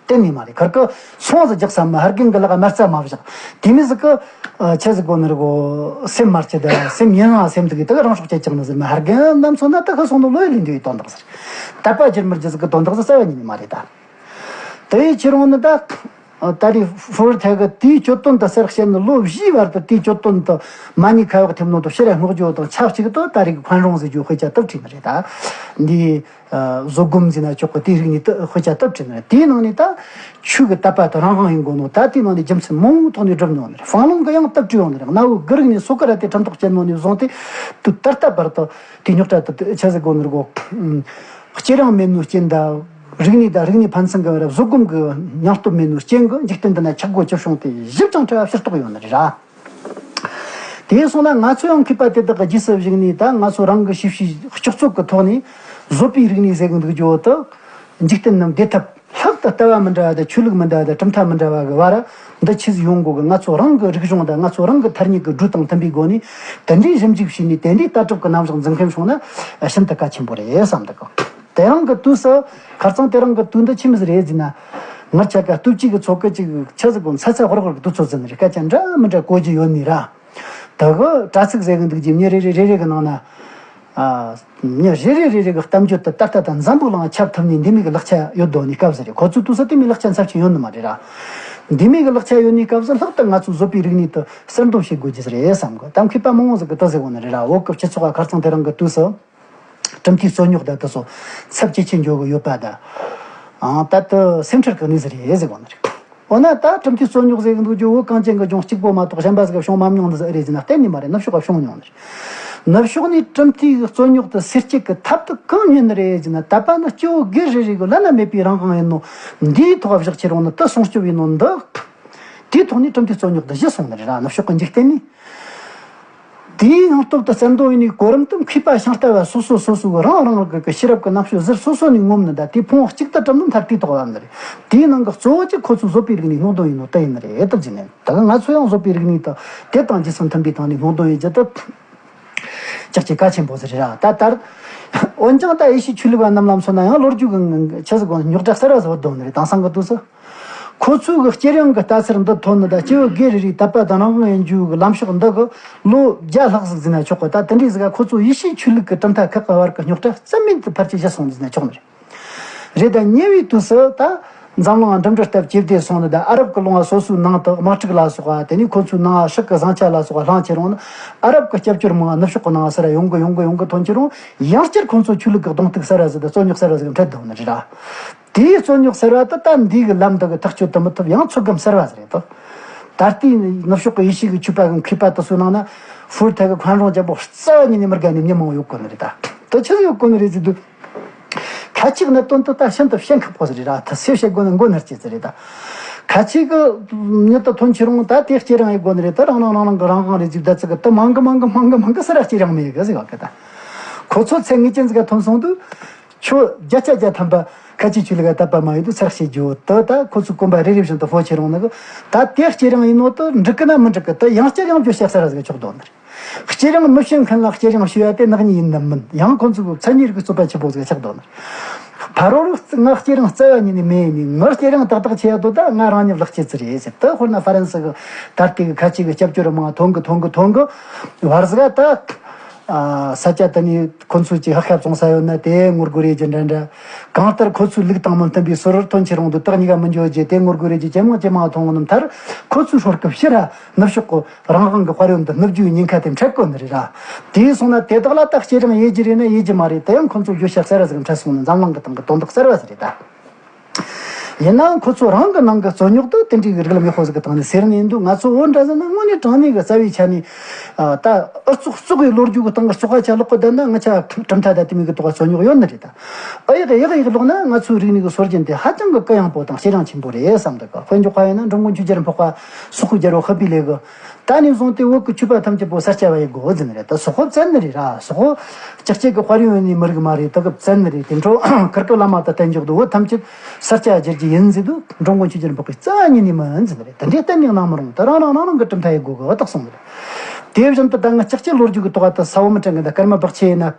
གཏན་ནས་མ་རེད། ཁར་ཀི་སོང་ཟིག་རྒྱག་བསམ་མ་ཧར་རྒན་གི་ལག་དམར་རྩ་མ་བཞག་དེ་མི་ཟིག་གི་ཆི་ཟིག་གོ་ནི་རེད་གོ། སེམས་མ་སྐྱིད་ད་སེམས་ཡེངས་ང་སེམས་དེ་གི་ད་གི་རང་སྲོག་བཅད་ཀྱག་ནི་ཟེར་མ་ཧར་རྒན་རྣམས་སོང་ན་ད་གི་སོང་ནི་ལོ་ཡི་ལིན་དུ་ཡི་དོན་དག་ཟེར། དད་པ་བསྒྱུར་མི་རྒྱུ་ཟིག་གི་དོན་དག་ཟིག་རྩ་བ་ཉིད་ནས་མ་རེད་ད། དེ་ཡི་ཕྱིར་འོང་ནི་ད། ད་རེས་ཧྥུ་ཧྲི་ཐའེ་གི་དེའི་གྱོད་དོན་དུ་གསལ་བཤད་ནི་ལོ་བཞིའི་བར་དུ་དེའི་གྱོད་དོན་དུ་མ་ཉེས་ཁ་གཡོག་ཐེབས་ནོ་དུ་ཕྱིར་བསྔོག་རྒྱུ་དང་ཆབས་ཅིག་ཏུ་ད་རེས་ཀྱི་宽容ཟེར་རྒྱུ་དཔེ་ཆ་དུ་བྲིས་ནི་རེད་ད། འདི། བཟོད་སྒོམ་ཟེར་ན་ཆོག་གི་དེའི་རིགས་ནས་དུ་དཔེ་ཆ་དུ་བྲིས་ནི་རེད། དེའི་ནང་ནས་ད་ཆོས་ཀྱི་དད་པ་དང་རང་དབང་ཡིན་དགོས་ནོ་ད་དེའི་ནང་ནས་རྒྱུ་མཚན་མང་པོ་ཐོག་ནས་བསྒྲུབས་མྱོང་ནི་རེད། ཧྥང་ལུང་གི་ཡང་དུ་བྲིས་ཡོང་ནི་རེད། གནའ་བོའི་གུ་རིག་ནས་སོ་ཀ་ར་ཏེ་ཁྲིམས་ཐག་བཅད་ནོ་ནས་བཟུང་སྟེ་དུ་ད་ལྟ་བར་དུ་དེའི་རྙོག་དྲ་དུ་ཆི་ཟེར་དགོས་ནི་རེད་གོ། སྐྱེ་རིང་མེད་ནོ་རྐྱེན་ད། རིག་གནས་དང་རིག་གནས་ཕན་ཚུན་གྱི་བར་བཟོད་སྒོམ་གྱི་སྙིང་སྟོབས་མེད་ནོ་རྐྱེན་གྱིས་འཇིག་རྟེན་འདི་ན་ཆག་སྒོ་ཅི་བྱུང་སྟེ་ཞིབ་ཅིང་ཕྲ་བ་ཕྱིར་རྟོགས་ཡོད་ནི་རེད་ར། དེ་སོང་ན་ང་ཚོ་ཡང་མཁས་པ་དེ་དག་གི་རྗེས་སུ་བཞུགས་ནས་ད་ང་ཚོ་རང་གི་ཤེས་བྱའི་སྤྱི་ཚོགས་ཀྱི་ཐོག་ནས་བཟོད་པའི་རིག་གནས་ཟེར་གི་འདུག་རྒྱུ་བོ་དེ་འཇིག་རྟེན་ནམ་བདེ་ཐབས་ལྷག་ཏུ་ལྟ་བ་མི་འདྲ་བ་དང་ཆོས་ལུགས་མི་འདྲ་བ་དང་གྲུབ་མཐའ་མི་འདྲ་བ་གི་བར་འདི་ཆི་ཟིག་ཡོང་དགོས་གི། ང་ཚོ་རང་གི་རིག་གཞུང་དང་ང་ཚོ་རང་གི་ཐ་སྙད་ཀྱི་སྒྲོས་དང་མཐུན་པའི་སྒོ་ནས་དེ་འདྲའི་ཞིབ་འཇུག་བྱས་ནས་དེ་འདྲའི་ལྟ་གྲུབ་ཀྱི་རྣམ་གཞག་འཛིན་མཁན་བྱུང་ན་ཤིན་ཏུ་གལ་ཆེན་པོ་རེད་བསམ་འདུག་གི། དེ་རིང་གི་དུས་སུ་ཁ་རྩང་དེ་རིང་གི་དུས་འདི་ཆི་མོ་ཟིག་རེད་ཟེར་ན། ངར་ཆ་ག་སྟོབས་ཆེ་གི་ཚོགས་ཀི་ཅིག་ཆི་ཟིག་གོ་ཚ་ཚ་ཧོར་ཧོར་གི་དུས་ཚོད་ཟིན་རེད། སྐད་ཆ་འདྲ་མི་འདྲ་གོ་རྒྱུ་ཡོད་ནི་ར། ད་གི་དྲ་ཚིགས་ཟེར་གི་འདུག་ཅིང་མི་རེ་རེ་རེ་རེ་གི་ནང་ན། ཨ། མི་རེ་རེ་རེ་རེ་གི་གཏམ་རྒྱུད་དུ་ད་ལྟ་དང་འཛམ་བུ་གླིང་ཁྱབ་ཐུབ་ནི་འདི་མོ་གི་ལེགས་ཆ་ཡོད་དོ་ནི་སྐབས་ཟིག་རེད། ཁོ་ཚོའི་དུས་སུ་དེ་མོ་ལེགས་ཆ་ཚབས་ཆེན་ཡོད་ནི་མ་རེད་ར། འདི་མོ་གི་ལག་ཆ་ཡོད་ནི་སྐབས་སུ་ལྷག་ཏུ་ང་ཚོའི་བཟོ་པའི་རིག་གནས་དེ་གསར་འདོན་བྱེད་དགོས་རྒྱུ་རེད་བསམ་གི། ད་མཁས་པ་མང་བོ་ཟིག་གིས་དེ་ཟེར་གོ་ནི་རེད་ར། བོད་ཀྱི་སྤྱི་ཚོགས་ཁ་རྩང་དེ་རིང་གི་དུས་སུ། གྲུབ་མཐའི་རྩོད་རྙོག་དང་དེ་ཚོ་ཚབས་ཇེ་ཆེར་འགྲོ་གི་ཡོད་པ་དང་། ཨང་། ད་དེ་སེམས་ཁྲལ་གི་གནས་ཚུལ་རེད་ཟེར་གོ་ནི་རེད། འོ་ན་ད་གྲུབ་མཐའི་རྩོད་རྙོག་ཟེར་གི་འདུག་རྒྱུ། བོད་གངས་ཅན་གྱི་ལྗོངས་གཅིག་པོ་མ་གཏོགས་གཞན་པ་ཟིག་ག་བྱུང་མ་མྱོང་ནི་ཟིག་ཨེ་རེད་ཟེར་ན་གཏན་ནས་མ་རེད། ནུབ་ཕྱོགས་ག་བྱུང་མྱོང་ནི་རེད། ནུབ་ཕྱོགས་ནས་གྲུབ་མཐའི་རྩོད་རྙོག་དེ་སེལ་བྱེད་ཀྱི་ཐབས་དེ་གང་ཡིན་ནི་རེད་ཟེར་ན། དད་པ་ནི་སྐྱེ་བོ་སྒེར་རེ་རེ་གི་བླ་ན་མེད་པའི་རང་དབང་ཡིན་ནོ། འདིའི་ཐོག་བཞག་ཁྱེར་ཡོང་ནི་དེ་སྲུང་སྐྱོབ་ཡིན་ནོ་འདི། དེའི་ཐོག་ནས་གྲུབ་མཐའི་རྩོད་རྙོག་དེ་གཞི་བཟུང་ནི་རེད་ར། ནུབ་ཕྱོགས་ཀྱི་འཇིག་རྟེན་ནས། དེའི་སྙིང་སྟོབས་དེ་གསལ་འདོན་ཡིན་ནི་གོ་རིམ་དེ། མཁས་པ་ཤིང་རྟ་བ་སོ་སོ་སོ་སོའི་རང་རང་གི་ཤེས་རབ་ཀྱི་རྣམ་དཔྱོད་ཟུར་སོ་སོ་ནས་ངོམ་ནི་དང་། དེའི་ཕུང་བོ་གཅིག་ཏུ་བསྒྲིམས་ནི་མཐར་དེའི་ཐོག་ལ་ནི་རེད། དེའི་ནང་གི་གཙོ་བོ་གཅིག་ཁོ་ཚོའི་བཟོ་པའི་རིག་གནས་སྔོག་འདོན་ཡིན་ནོ་དེ་ཡིན་ནི་རེད། དེ་བརྗོད་ནས་ད་ག་ང་ཚོ་ཡང་བཟོ་པའི་རིག་གནས་དེ་དེ་དང་རྗེས་སུ་མཐུན་པའི་སྟེང་ནས་སྔོག་འདོན་ཡིན་རྒྱུ་དེ་ཅག་ཅིག་གལ་ཆེན་པོ་ཟིག་རེད་ར། ད་ལྟར། འོན་ཀྱང་ད་ཡེ་ཤུའི་ཆོས་ལུགས་པ་རྣམས་ལ་མཚོན་ན་ཡང་ལོ་རྒྱུས་ཀྱི་ཆི་ཟིག་གོ་རྙོག་དྲ་གསར་བ་ཟིག་བུད་འདུག་ནི་རེད། དེང་སང་གི་དུས་སུ། ཁོ་ཚོའི་གི་སྐྱེ་རིང་གི་ལྟ་ཚུལ་འདི་ཐོན་ནི་དང་། སྐྱེ་བོ་སྒེར་རེ་རེའི་དད་པ་དང་རང་དབང་ཡིན་རྒྱུ་གི་ལམ་ཕྱོགས་འདི་གི་ལོ་བརྒྱ་ལྷག་ཟིག་ཟེར་ན་ཆོག་གི། ད་དེ་འདྲའི་ཟིག་ག་ཁོ་ཚོ་ཡེ་ཤུའི་ཆོས་ལུགས་ཀྱི་གྲུབ་མཐའ་ཁག་གི་བར་གི་རྙོག་དྲ་རྩ་མེད་དུ་ཕར་ཆེར་བཞག་སོང་ཟེར་ན་ཆོག་ནི་རེད། རེད། ད་ཉེ་བའི་དུས་སུ་ད་འཛམ་གླིང་འགྲིམ་འགྲུལ་སྟབས་ཇེ་བདེ་སོང་ནི་དང་། ཨ་རབ་ཀྱི་ལུང་བ་སོ་སོའི་ནང་དུ་དམག་འཁྲུག་ལ་སོགས་པ། དེ་ནས་ཁོ་ཚོའི་ནང་སྲེག་གི་ཟིང་ཆ་ལ་སོགས་པ་ལྷང་ཁྱེར་ཡོང་ནི། ཨ་རབ་ཀྱི་སྐྱབས་བཅོལ་མང་ནུབ་ཕྱོགས་ཀྱི་ནང་ཟེར་ར་ཡོང་གི་ཡོང་གི་ཡོང་གི་ཐོན་ཁྱེར་ཡོང་། ཡང་བསྐྱར་ཁོ་ཚོ་ཆོས་ལུགས་ཀྱི་གདོང་གཏུག་ཟེར་ར་ཟིག་དང་རྩོད་རྙོག་ཟེར་ར་ཟིག་འཕྲད་འདུག་ནི་རེད་ར། དེའི་རྩོད་རྙོག་ཟེར་བ་དེ་ད་འདི་གི་ལམ་འདི་གི་ཐག་གཅོད་དུ་མི་ཐུབ། ཡང་ཚོད་བགམ་ཟེར་བ་ཟིག་རེད་དོ། ད་ལྟའི་ནུབ་ཕྱོགས་ཀྱི་ཡེ་ཤུ་གི་ཆོས་པ་གི་མཁས་པ་དེ་ཚོའི་ནང་ན་ཧྥུ་ཐའི་གི་宽容རྒྱལ་པོ་རྩ་བ་ཉིད་ནས་མི་དགའ་ནི་མི་མང་བོ་ཡོད་གོ་ནི་རེད། ད་དེ་ཆི་ཟིག་ཡོད་གོ་ནི་རེད་ཟེར་དུས། ཁ་ཆེའི་གནད་དོན་དེ་ད་ཤིན་ཏུ་ཞེན་ཁག་པོ་ཟིག་རེད་ར། ད་སེ་བཤད་དགོས་ན་མགོ་ནར་སྐྱེ་ཟིག་རེད། ད་ཁ་ཆེ་གི་མྱི་དེ་ཐོན་ཁྱེར་ཡོང་། ད་དེ་སྐྱེ་རིང་ཡེད་དགོས་ནི་རེད། ད་རང་རང་རང་རང་གི་རང་དབང་རེད་ཟེར། ད་ཙི་གི་དེ་མང་གི་མང་གི་མང་གི་མང་གི་ཟེར་ར་སྐྱེ་རིང་མི་ཡེད་གི་ཟེར་བ་གི། ད་ཁོ་ཚོ་ཚད་ངེས་ཅན་ཟིག་ག་ཐོན་སོང་དུས། ཁྱོད་བརྒྱ་ཆ་བརྒྱ་ཐམ་པ་ཁ་ཆེའི་ཆོས་ལུགས་ལ་དད་པ་མ་ཡོད་དུས་ཚར་བྱེད་རྒྱུ་དེ། ད་ཁོ་ཚོའི་གོམ་པ་རེ་རེ་བཞིན་དུ་སྤོ་ཁྱེར་ཡོང་ནི་གི། ད་དེ་སྐྱེ་རིང་ཡིན་ནོ་དེ་འགྲིག་གི་ན་མི་འགྲིག་གི། དེ་ཡང་བསྐྱར་ཡང་བསྐྱར་བཤད་ས་ར་ཟིག་ཆོག་དོན་ནི་རེད། སྐྱེ་རིང་མི་བྱེད་མཁན་ལ་སྐྱེ་རིང་ཞུ་ཡ་དེ་ནག་ཉེས་ཡིན་ནམ་མིན། ཡང་ཁོ་ཚོའི་མཚན་ཉིད་རིག་པའི་རྩོད་པ་ཆེ་པོ་ཟིག་ཆགས་དོན་ནི་རེད། ཕ་རོལ་ང་སྐྱེ་རིང་རྩ་བ་ཉིད་ནས་མེད་ནི། ང་སྐྱེ་རིང་ཏག་ཏག་ཆེ་ཡ་དོ། ད་ང་རང་ཉིད་ལག་སྐྱེས་ཙི་རེད་ཟེར། དེ་དཔེར་ན་ཧྥ་རན་སི་གི་ད་ལྟའི་གི་ཁ་ཆེ་གི་སྐྱབས་བཅོལ་མང་ཐོན་གི་ཐོན་གི་ཐོན་གི། བར་ཟིག་ག་ད། ས་ཆ་དེ་ནས་ཁོ་ཚོས་ཀྱི་ཧག་ཤ་བཙོང་ས་ཡོད་ན་དེ་ངོ་རྒོལ་རེད་རྒྱུ་འདྲ་འདྲ། གང་ལྟར་ཁོ་ཚོའི་ལུགས་དང་མི་མཐུན་པའི་སྲོལ་ཐོན་ཁྱེར་ཡོང་དུས། ད་གཉིས་ཀ་མི་འཇོག་རྒྱུ་དེ་ངོ་རྒོལ་རེད་རྒྱུ། ཇེ་མང་ཇེ་མང་ཐོན་ཡོང་ནི་མཐར། ཁོ་ཚོའི་སྲོལ་སྐབས་ཕྱིར་ར་ནུབ་ཕྱོགས་ཀྱི་རང་དབང་གི་དཔལ་ཡོན་དུ་ནུབ་རྒྱུའི་ཉེན་ཁ་དེ་འཕྲད་གོ་ནི་རེད་ར། དེ་སོང་ན་དེ་དག་ལ་ད་སྐྱེ་རིང་ཡེད་རྒྱུ་རེད་ན་ཡེད་རྒྱུ་མ་རེད། དེ་ཡང་ཁོ་ཚོ་བརྗོད་བྱ་གསར་བ་ཟིག་འཕྲད་སོང་ནི་འཛམ་གླིང་གི་སྟེང་གི་དོན་དག་གསར་བ་ཟིག་རེད་ད། ཡིན་ནའང་ཁོ་ཚོ་རང་གི་ནང་གི་རྩོད་རྙོག་དེ་དེ་འདྲའི་རིགས་ལམ་ཡག་པོ་ཟིག་གི་སྟེང་ནས་སེལ་ནས་འདུག། ང་ཚོ་བོད་འདྲ་ཟིག་ན་དངོས་གནས་དྲང་གནས་གི་རྩ་བའི་ཆ་ནས། ཨ། ད་ཨུ་ཚུགས་བཙོག་གི་ལོ་རྒྱུས་ཀྱི་སྟེང་གི་བཙོག་པ་ཆ་ལོག་གི་བསྡད་ན། ང་ཆ་གྲུབ་མཐའ་དང་དེ་མོ་གི་ཐོག་ག་རྩོད་རྙོག་ཡོད་ནི་རེད་ད། ཨ། ཡག་ཡག་ཡག་ལོག་ན་ང་ཚོའི་རིག་གནས་ཀྱི་སྲོལ་རྒྱུན་དེ་ཧ་ཅང་གི་གུ་ཡངས་པོ་དང་བྱེ་རིང་ཆེན་པོ་རེད་བསམ་འདུག་གི། དཔེ་འཇོག་པ་ཡིན་ན་འགྲོ་མགོན་ཆོས་རྒྱལ་འཕགས་པ་སོག་པོའི་རྒྱལ་པོ་ཧུ་པི་ལེ་གི། ད་ནས་བཟུང་སྟེ་བོད་ཀྱི་ཆོས་པ་ཐམས་ཅད་པོ་ས་སྐྱ་པ་ཡེད་དགོས་ཟེར་ནི་རེད། ད་སོག་པོ་བཙན་ནི་རེད་ར། སོག་པོ་ལྕགས་སྐྱེས་ཀྱི་དཔལ་ཡོན་ཡོད་ནི་མི་རིགས་མ་རེད། ད་གི་བཙན་ནི་རེད། དེ་འཕྲོ་གུར་གུམ་བླ་མ་དང་བསྟན་འཇོག་དུ་བོད་ཐམས་ཅད་ས་སྐྱ་བསྒྱུར་རྒྱུ་ཡིན་ཟེར་དུས། འགྲོ་མགོན་ཆོས་རྒྱལ་འཕགས་པས་རྩ་བ་ཉིད་ནས་མིན་ཟེར་ནི་རེད། དེ་འདྲའི་གཏན་ནས་གནང་མི་རུང་། ད་རང་རང་རང་རང་གི་གྲུབ་མཐའ་ཡེད་དགོས་གི་བ་དག་གསུངས་ནི་རེད། དེ་བཞིན་དུ་ད་ང་ལྕགས་སྐྱེས་ལོ་རྒྱུས་ཀྱི་ཐོག་ཏུ་ས་བོ་མི་དྲན་གི། ད་སྐར་མ་བག་ཆེ་ཡིན་ན།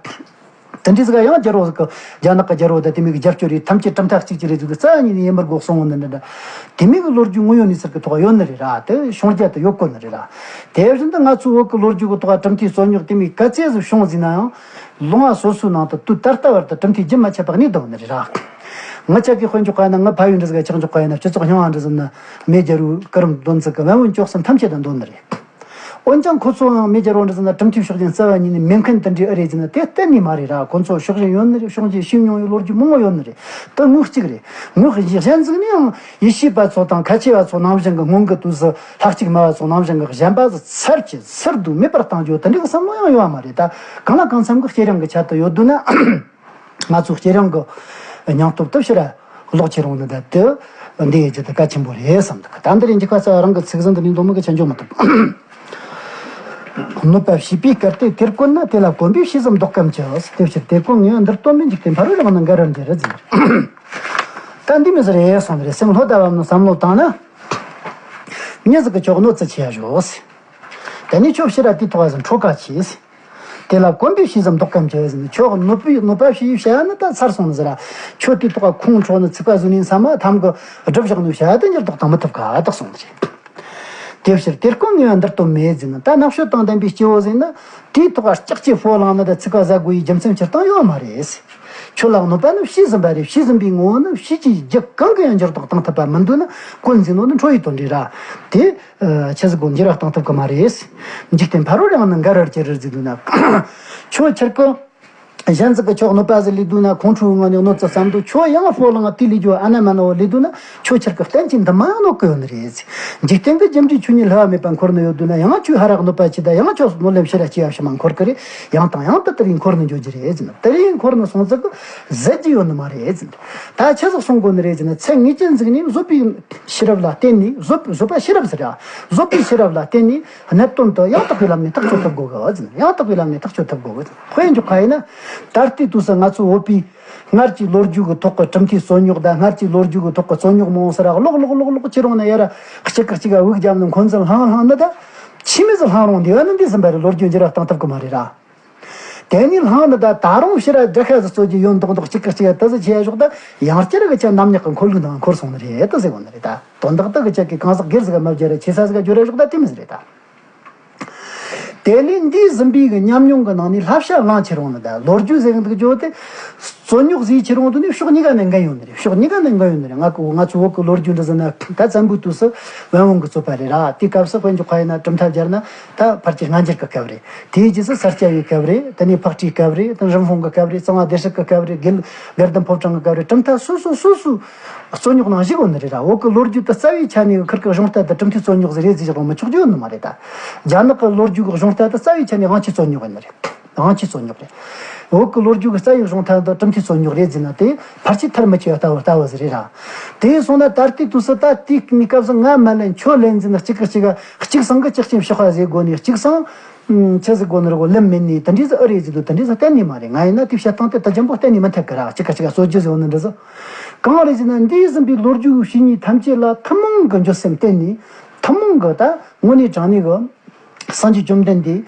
དེ་འདྲའི་ཟིག་ཡང་རྒྱལ་པོ་ཟིག་གི། རྒྱ་ནག་གི་རྒྱལ་པོ་དང་དེ་མོ་གི་རྒྱབ་སྐྱོར་རེད། ཐམས་ཅད་གྲུབ་མཐའ་གཅིག་གྱུར་རེད་ཟེར་དུས་རྩ་བ་ཉིད་ནས་ཡེད་མི་དགོས་གསུངས་ནི་འདྲ་འདྲ། དེ་མོ་གི་ལོ་རྒྱུས་དངོས་ཡོད་གནས་ཚུལ་གི་ཐོག་ཡོད་ནི་རེད་ར། དེ་བྱུང་རྒྱུ་དེ་ཡོད་གོ་ནི་རེད་ར། དེ་བཞིན་དུ་ང་ཚོའི་བོད་གི་ལོ་རྒྱུས་གི་ཐོག་གྲུབ་མཐའི་རྩོད་རྙོག་དེ་མོ་ག་ཚད་ཟིག་བྱུང་ཟིན་ན་ཡང་། ལུང་བ་སོ་སོའི་ནང་དུ་དུས་ད་ལྟ་བར་དུ་གྲུབ་མཐའི་རྒྱུན་མ་ཆད་པ་གནས་བསྡད་ནི་རེད་ར། ང་ཆ་གི་དཔེ་འཇོག་པ་ཡིན་ན། ང་ཕ་ཡུལ་འདྲ་ཟིག་ག་ཆགས་འཇོག་པ་ཡིན་ན། སྤྱི་ཚོགས་རྙིང་བ་འདྲ་ཟིག་ན་མེས་རྒྱལ་པོའི་སྐུ་རིམ་འདོན་ཚུལ་གི་བན་བོན་སྐྱོ་གསུམ་ཐམས་ཅད་དང་འདོན་ནི་རེད། འོན་ཀྱང་ཁོ་ཚོའང་མེས་རྒྱལ་པོ་འདྲ་ཟིག་ན་གྲུབ་མཐའི་ཕྱོགས་ཞེན་རྩ་བ་ཉིད་ནས་མེད་མཁན་དེ་འདྲའི་ཨེ་རེད་ཟེར་ན་དེ་གཏན་ནས་མ་རེད་ར། ཁོ་ཚོ་ཕྱོགས་ཞེན་ཡོད་ནི་རེད། ཕྱོགས་འགལ་བྱས་མྱོང་བའི་ལོ་རྒྱུས་མང་བོ་ཡོད་ནི་རེད། དེ་ངོས་གཅིག་རེད། ངོས་གཞན་ཟིག་ནས་ཡང་ཡེ་ཤུ་པ་ཚོ་དང་ཁ་ཆེ་བ་ཚོ་ནང་བཞིན་གི། སྔོན་གི་དུས་སུ་ལྷ་གཅིག་མ་བ་ཚོ་ནང་བཞིན་གི་གཞན་པ་ཚོ་ཚར་གཅོད་ཚུར་བསྡུ་མེད་པར་གཏོང་རྒྱུ་དེ་འདྲའི་བསམ་བློ་ཡང་ཡོད་པ་མ་རེད། ད་གང་ལ་གང་འཚམ་གི་སྐྱེ་རིང་གི་ཆེད་དུ་ཡོད་དུས་ན། ང་ཚོ་སྐྱེ་རིང་གི་སྙིང་སྟོབས་དེ་ཕྱིར་ར་ལོག་ཁྱེར་ཡོང་ནི་ད་དེ་འདི་ཡེད་རྒྱུ་དེ་གལ་ཆེན་པོ་རེད་བསམ་འདུག། ད་འདི་རིང་འཇིགས་པ་རྩ་བ་རང་གི་ཚིག་ཟིན་དུ་ནི་འདོན་མི་གི་ཆ་འཇོག་མི་ཐུབ། གནོད་པ་བྱས་པའི་སྐལ་ཏེ་དེར་བཀོད་ན། དེ་ལ་གོམས་པས་ཕྱིས་སུ་བཟློག་གམ་ཅི། དེ་ཕྱིར་དེར་བཀོད་ངེས་པ་འདིར་སྟོན་མེད། འཇིག་རྟེན་ཕ་རོལ་རང་ནི་འགལ་བར་འགྱུར་ཟེར། ད་འདི་མོ་ཟིག་རེད་གསུངས་རེད། སེམས་ལྷོད་ད་བབ་ནས་བསམ་བློ་བཏང་ན། མྱི་ཟིག་གིས་ཁྱོད་གནོད་འཚེ་བྱས་ཡ་ཞོག་ཟེར། དེ་ནས་ཁྱོད་ཕྱིར་ར་དེའི་ཐོག་ཟིག་འཕྲོག་ག་ཁྱེར་ཟེར། དེ་ལ་གོམས་པས་ཕྱིས་སུ་བཟློག་གམ་ཅི་ཟེར་ནས། ཁྱོད་གནོད་པའི་གནོད་པ་བྱས་བྱ་ཡ་ནི་ད་ཚར་སོང་ནི་ཟེར་ར། ཁྱོད་དེའི་ཐོག་ཁོང་ཁྲོ་ནི་ཚིག་པ་བཟོས་ནས་མཚམས་མ་ཐམ་གི་སྒྲུབ་བཞག་ནས་བྱ་ཡ་དེ་འགྱུར་ལྡོག་བཏང་མི་ཐུབ་ག་བདག་གསུངས་རེད། དེ་ཕྱིར་དེར་བཀོད་ངེས་པ་འདིར་སྟོན་མེད་ཟེར་ན། ད་རྣམ་དཔྱོད་དང་ལྡན་པའི་སྐྱེ་བོ་ཟིག་ན་དེའི་ཐོག་ལྕགས་ཀྱི་ཕོ་བླངས་ནི་དང་ཚིག་པ་ཟ་དགོས་པའི་རྒྱུ་མཚན་སྤྱིར་བཏང་ཡོད་མ་རེད། ཆོས་ལ་གནོད་པ་ནི་ཕྱིས་ཟིན་པ་རེད། ཕྱིས་ཟིན་པའི་ངོ་བོ་ནི་ཕྱིས་ཀྱི་རྒྱུ་གང་གིས་ཡང་འགྱུར་ལྡོག་བཏང་ཐུབ་པ་མི་འདུག་ན། ཀུན་འཛིན་ནོ་ནི་འཕྲོ་བའི་དོན་རེད་ར། དེ་ཆི་ཟིག་གོ་འགྱུར་བ་བཏང་ཐུབ་ཀྱི་མ་རེད། འཇིག་རྟེན་ཕ་རོལ་ཡང་ནི་འགལ་བར་གྱུར་རེད་ཟེར་འདུག་ན། ཁྱོད་ཁྱེར་གི་གཞན་ཟིག་གི་ཁྱོད་གནོད་པ་ཟིག་ལས་འདུག་ན། ཁོང་ཁྲོའི་ངང་ནས་གནོད་ཚུལ་བསམ་འདུག་ཁྱོད་ཡང་སྤོ་ལངས་དེ་ལས་རྒྱུ་ཨ་ན་མ་ན་བོ་ལས་འདུག་ན། ཁྱོད་ཁྱེར་གི་བསྟན་གྱི་འདི་མ་གནོད་གི་ཡོད་ནི་རེད། འཇིག་རྟེན་གྱི་རྒྱུ་འབྲས་ཆོས་ཉིད་བསླུ་བ་མེད་པ་འཁོར་ནི་ཡོད་འདུག་ན། ཡང་ཁྱོད་ཧ་ར་གནོད་པ་ཆེ་ད། ཡང་ཁྱོད་གནོད་ལན་ཕྱིར་ར་སྐྱེ་བ་ཕྱི་མ་འཁོར་གི་རེད། ཡང་དང་ཡང་དུ་དེ་རིང་འཁོར་ནི་འགྱོ་རྒྱུ་རེད་ཟེར་ན། དེ་རིང་འཁོར་ནི་སོང་ཚིག་གི་ཟད་རྒྱུ་ཡོད་ནི་མ་རེད་ཟེར་ན། ད་ཆི་ཟིག་གསུང་དགོས་ནི་རེད་ཟེར་ན། ཚེ་ངེས་ཅན་ཟིག་ནི་བཟོད་པའི་ཤེས་རབ་ལ་བརྟེན་ནས། བཟོད་བཟོད་པ་ཤེས་རབ་ཟེར་ར། བཟོད་པའི་ཤེས་རབ་ལ་བརྟེན་ནས་གནད་དོན་དུ་ཡང་དག་པའི་ལམ་ནས་ཐག་གཅོད་ཐུབ་དགོས་གི་ཟེར་ན། ཡང་དག་པའི་ལམ་ནས་ཐག་གཅོད་ཐུབ་དགོས་གི་ཟེར་ན། དཔེ་འཇོག་པ་ཡིན་ན། ད་ལྟའི་དུས་སུ་ང་ཚོ་བོད་པའི་སྔར་གྱི་ལོ་རྒྱུས་ཀྱི་ཐོག་གི་གྲུབ་མཐའི་རྩོད་རྙོག་དང་། སྔར་གྱི་ལོ་རྒྱུས་ཀྱི་ཐོག་གི་རྩོད་རྙོག་མང་བོ་ཟེར་ར། ལོག་ལོག་ལོག་ལོག་ཁྱེར་འོང་ན་ཡ་ར། གཅིག་གིས་གཅིག་ག་དབུགས་བརྒྱབ་ནས་འཁོན་འཛིན་བསླངས་བསླངས་ནི་ད། ཆི་མི་ཟིག་བསླངས་རུང་འདི་བ་ནི་འདི་ཟིན་པ་རེད། ལོ་རྒྱུས་འགྱུར་བ་བཏང་ཐུབ་ཀྱི་མ་རེད་ར། དེ་ནས་བསླངས་ནི་ད་ད་རུང་ཕྱིར་ར་དགྲ་ཤ་ཟིག་གསོད་རྒྱུ་ཡོད་མདོག་མདོག་གཅིག་གིས་གཅིག་ག་དེ་ཟིག་བྱས་ཡ་ཞོག་ད། ཡང་བསྐྱར་གི་ཆ་རྣམ་གཉག་གི་འཁོར་ལུགས་ནང་འཁོར་སོང་ནི་རེད་དེ་ཟེར་གོ་ནི་རེད་ད། དོན་དག་ད་གི་ཆ་གི་གང་ཟག་སྒེར་ཟིག་ག་མ་བརྗེ་ར་ཆེ་ས་ཟིག་ག་བརྗོད་ར་ཞོག་ད་དེ་མི་ཟིག་རེད་ད། དེ་ནས་འདས་ཟིན་པའི་གི་ཉམས་མྱོང་གི་ནང་ནས་བསླབ་བྱ་བླངས་ཁྱེར་འོང་ནི་ད། ལོ་རྒྱུས་ཟེར་གི་འདུག་རྒྱུ་དེ། རྩོད་རྙོག་ཟིག་ཁྱེར་འོང་དུས་ནི་ཕྱོགས་གཉིས་ཀ་ནས་འགན་ཡོད་ནི་རེད། ཕྱོགས་གཉིས་ཀ་ནས་འགན་ཡོད་ནི་རེད། ང་གི་ང་ཚོའི་བོད་གི་ལོ་རྒྱུས་འདི་ཟེར་ན་ད་བཙན་པོའི་དུས་སུ་བན་བོན་གི་རྩོད་པ་རེད་ར། དེའི་སྐབས་སུ་དཔེ་འཇོག་པ་ཡིན་ན་གྲུབ་མཐའ་སྦྱར་ན་ད་ཕལ་ཆེར་སྔ་འགྱུར་གི་སྐབས་རེད། དེའི་རྗེས་སུ་ས་སྐྱ་པའི་སྐབས་རེད། དེ་ནས་ཕག་གྲུའི་སྐབས་རེད། དེ་རིན་སྤུངས་གི་སྐབས་རེད། གཙང་བ་བདེ་སྲུང་གི་སྐབས་རེད། དགེ་དགེ་ལྡན་ཕོ་བྲང་གི་སྐབས་རེད། གྲུབ་མཐའ་སོ་སོ་སོ་སོའི་རྩོད་རྙོག་ནང་ཞུགས་ཡོད་ནི་རེད་ར། བོད་གི་ལོ་རྒྱུས་དེ་རྩ་བའི་ཆ་ནས་ཁིར་གི་གཞུང་རྟ་དེ་གྲུབ་མཐའི་རྩོད་རྙོག་ཟིག་རེད་ཟེར་བཞག་པ་མི་ཆོག་རྒྱུ་ཡོད་ནི་མ་རེད་ད། རྒྱ་ནག་གི་ལོ་རྒྱུས་གི་གཞུང་རྟ་དེ་རྩ་བའི་ཆ་ནས་དབང་ཆའི་རྩོད་རྙོག་ཡིན་ནི་རེད། དབང་ཆའི་རྩོད་རྙོག་རེད། བོད་གི་ལོ་རྒྱུས་གི་རྩ་བའི་གཞུང་རྟ་དེ་གྲུབ་མཐའི་རྩོད་རྙོག་རེད་ཟེར་ན་དེ་ཕལ་ཆེར་ཐལ་མི་ཆེ་བ་ལྟ་བུ་ལྟ་བུ་ཟིག་རེད་ར། དེ་སོང་ན་ད་ལྟའི་དུས་སུ་ད་དེའི་སྐབས་སུ་ང་མ་ལེན་ཁྱོད་ལེན་ཟེར་ན་གཅིག་གིས་གཅིག་ག་གཅིག་སང་གི་གཅིག་ཅིག་ཕྱག་ཁ་ཟེར་དགོས་ནས། གཅིག་སང་ཆི་ཟིག་དགོས་ནི་རེད་གོ། ལེན་མེད་ནས་དེ་འདྲའི་ཟིག་ཨེ་རེད་ཟེར་དུས་དེ་འདྲའི་ཟིག་གཏན་ནས་མ་རེད། ང་ཡིན་ན་དེ་བཤད་སྟངས་དེ་ད་ཅན་པོ་གཏན་ནས་མི་འཐད་གི་ར། གཅིག་གིས་གཅིག་ག་རྩོད་རྒྱུ་ཟེར་བ་ནི་འདྲ་ཟིག་གང་རེད་ཟེར་ན། འདས་ཟིན་པའི་ལོ་རྒྱུས་བཤེས་གཉེན་ཐམས་ཅད་ལ་ཐུན་མོང་གི་འགྱོད་སེམས་བསྟེན་ནས། ཐུན་མོང་གི་ད་དངོས་གནས་དྲང་གནས་གི་སངས་རྒྱས་བཅོམ་ལྡན་འདས་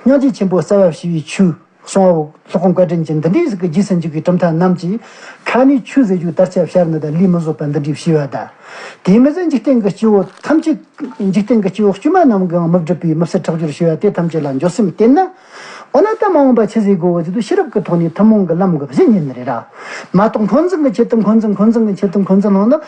སྙིང་རྗེ་ཆེན་པོ་རྩ་བ་ཞེས་པའི་ཆོས་གསུང་བ་བོ། སློབ་དཔོན་བཀའ་དྲིན་ཅན་འདི་འདྲའི་ཟིག་གི་རྗེས་སུ་འཇུག་པའི་གྲུབ་མཐའ་རྣམས་ཀྱིས་ཁ་ནས་ཆོས་ཟེར་རྒྱུ་དར་ཆ་བཤར་ནི་དང་ལུས་མི་བཟོད་པ་འདི་འདྲའི་བྱས་པ་དང་། དེ་མི་ཟད་འཇིག་རྟེན་གྱི་སྐྱེ་བོ་ཐམས་ཅད། འཇིག་རྟེན་གྱི་སྐྱེ་བོ་དཀྱུས་མ་རྣམས་ཀྱང་མི་བསྒྲུབ་པའི་མི་ཚེ་ཁྲག་སྦྱོར་བྱས་པ་དེ་ཐམས་ཅད་ལ་འགྱོད་སེམས་བསྟེན་ན། འོ་ན་ད་མ་འོངས་པ་ཆི་ཟེར་དགོས་གི་ཟེར་དུས། ཤེས་རབ་ཀྱི་ཐོག་ནས་ཐུན་མོང་གི་ལམ་གྱི་གཞི་ཡིན་ནི་རེད་ར། མ་གཏོགས་འཁོན་འཛིན་གྱི་ཆེད་དུ་འཁོན་འཛིན། འཁོན་འཛིན་གྱི་ཆེད་དུ་འཁོན་འཛིན་བསླངས་ན།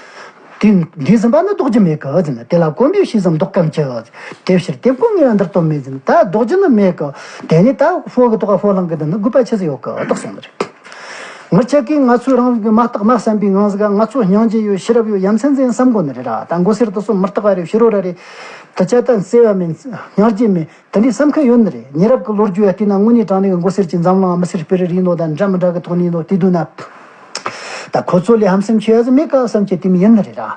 དེ་འདས་ཟིན་པ་ནི་ལྡོག་རྒྱུ་མེད་གི་ཟེར་ན། དེ་ལ་གོམས་པས་ཤེས་ཟིན་ལྡོག་གམ་ཅི་ཟེར། དེ་ཕྱིར་དེ་ཀུན་ངེས་པ་འདིར་སྟོན་མེད་ཟེར་ན། ད་ལྡོག་རྒྱུ་ནི་མེད་གི། དེ་ནས་ད་ཕོ་གི་ཐོག་ག་ཕོ་བླངས་གི་འདི་ནི་དགོས་པ་ཆི་ཟིག་ཡོད་གི་བདག་གསུངས་ནི་རེད། ངེད་ཅག་གིས་ང་ཚོའི་རང་རིགས་ཀྱི་མ་བརྟགས་མ་གསན་པའི་ངང་ཟིག་ག་ང་ཚོ་སྙིང་རྗེ་ཡོད། ཤེས་རབ་ཡོད། ཡ་མཚན་ཟིག་ཡིན་བསམ་དགོས་ནི་རེད་ར། ད་མགོ་སེར་དེ་ཚོ་མི་རྟག་པ་རེད། ཕྱི་རོལ་ར་རེད། དེ་ཆ་ད་བརྩེ་བ་མེད། སྙིང་རྗེ་མེད། དེ་འདྲའི་བསམ་མཁན་ཡོད་ནི་རེད། ཉེ་རབས་ཀྱི་ལོ་རྒྱུས་ཡ་བལྟས་ན་དངོས་གནས་དྲང་གནས་ཀྱི་མགོ་སེར་གྱི་འཛམ་གླིང་མི་སེར་སྤེལ་རེས་ཡིན་ནོ་དང་འདྲ་མི་འདྲ་གི་ཐོག་ནས་ཡིན་ནོ་དེ་དུས་ན། ད་ཁོ་ཚོ་ལས་ཧམ་སེམས་ཆེ་ཡ་ཟིག་མེད་ཀ་བསམ་གྱི་དེ་མི་ཡིན་ནི་རེད་ར།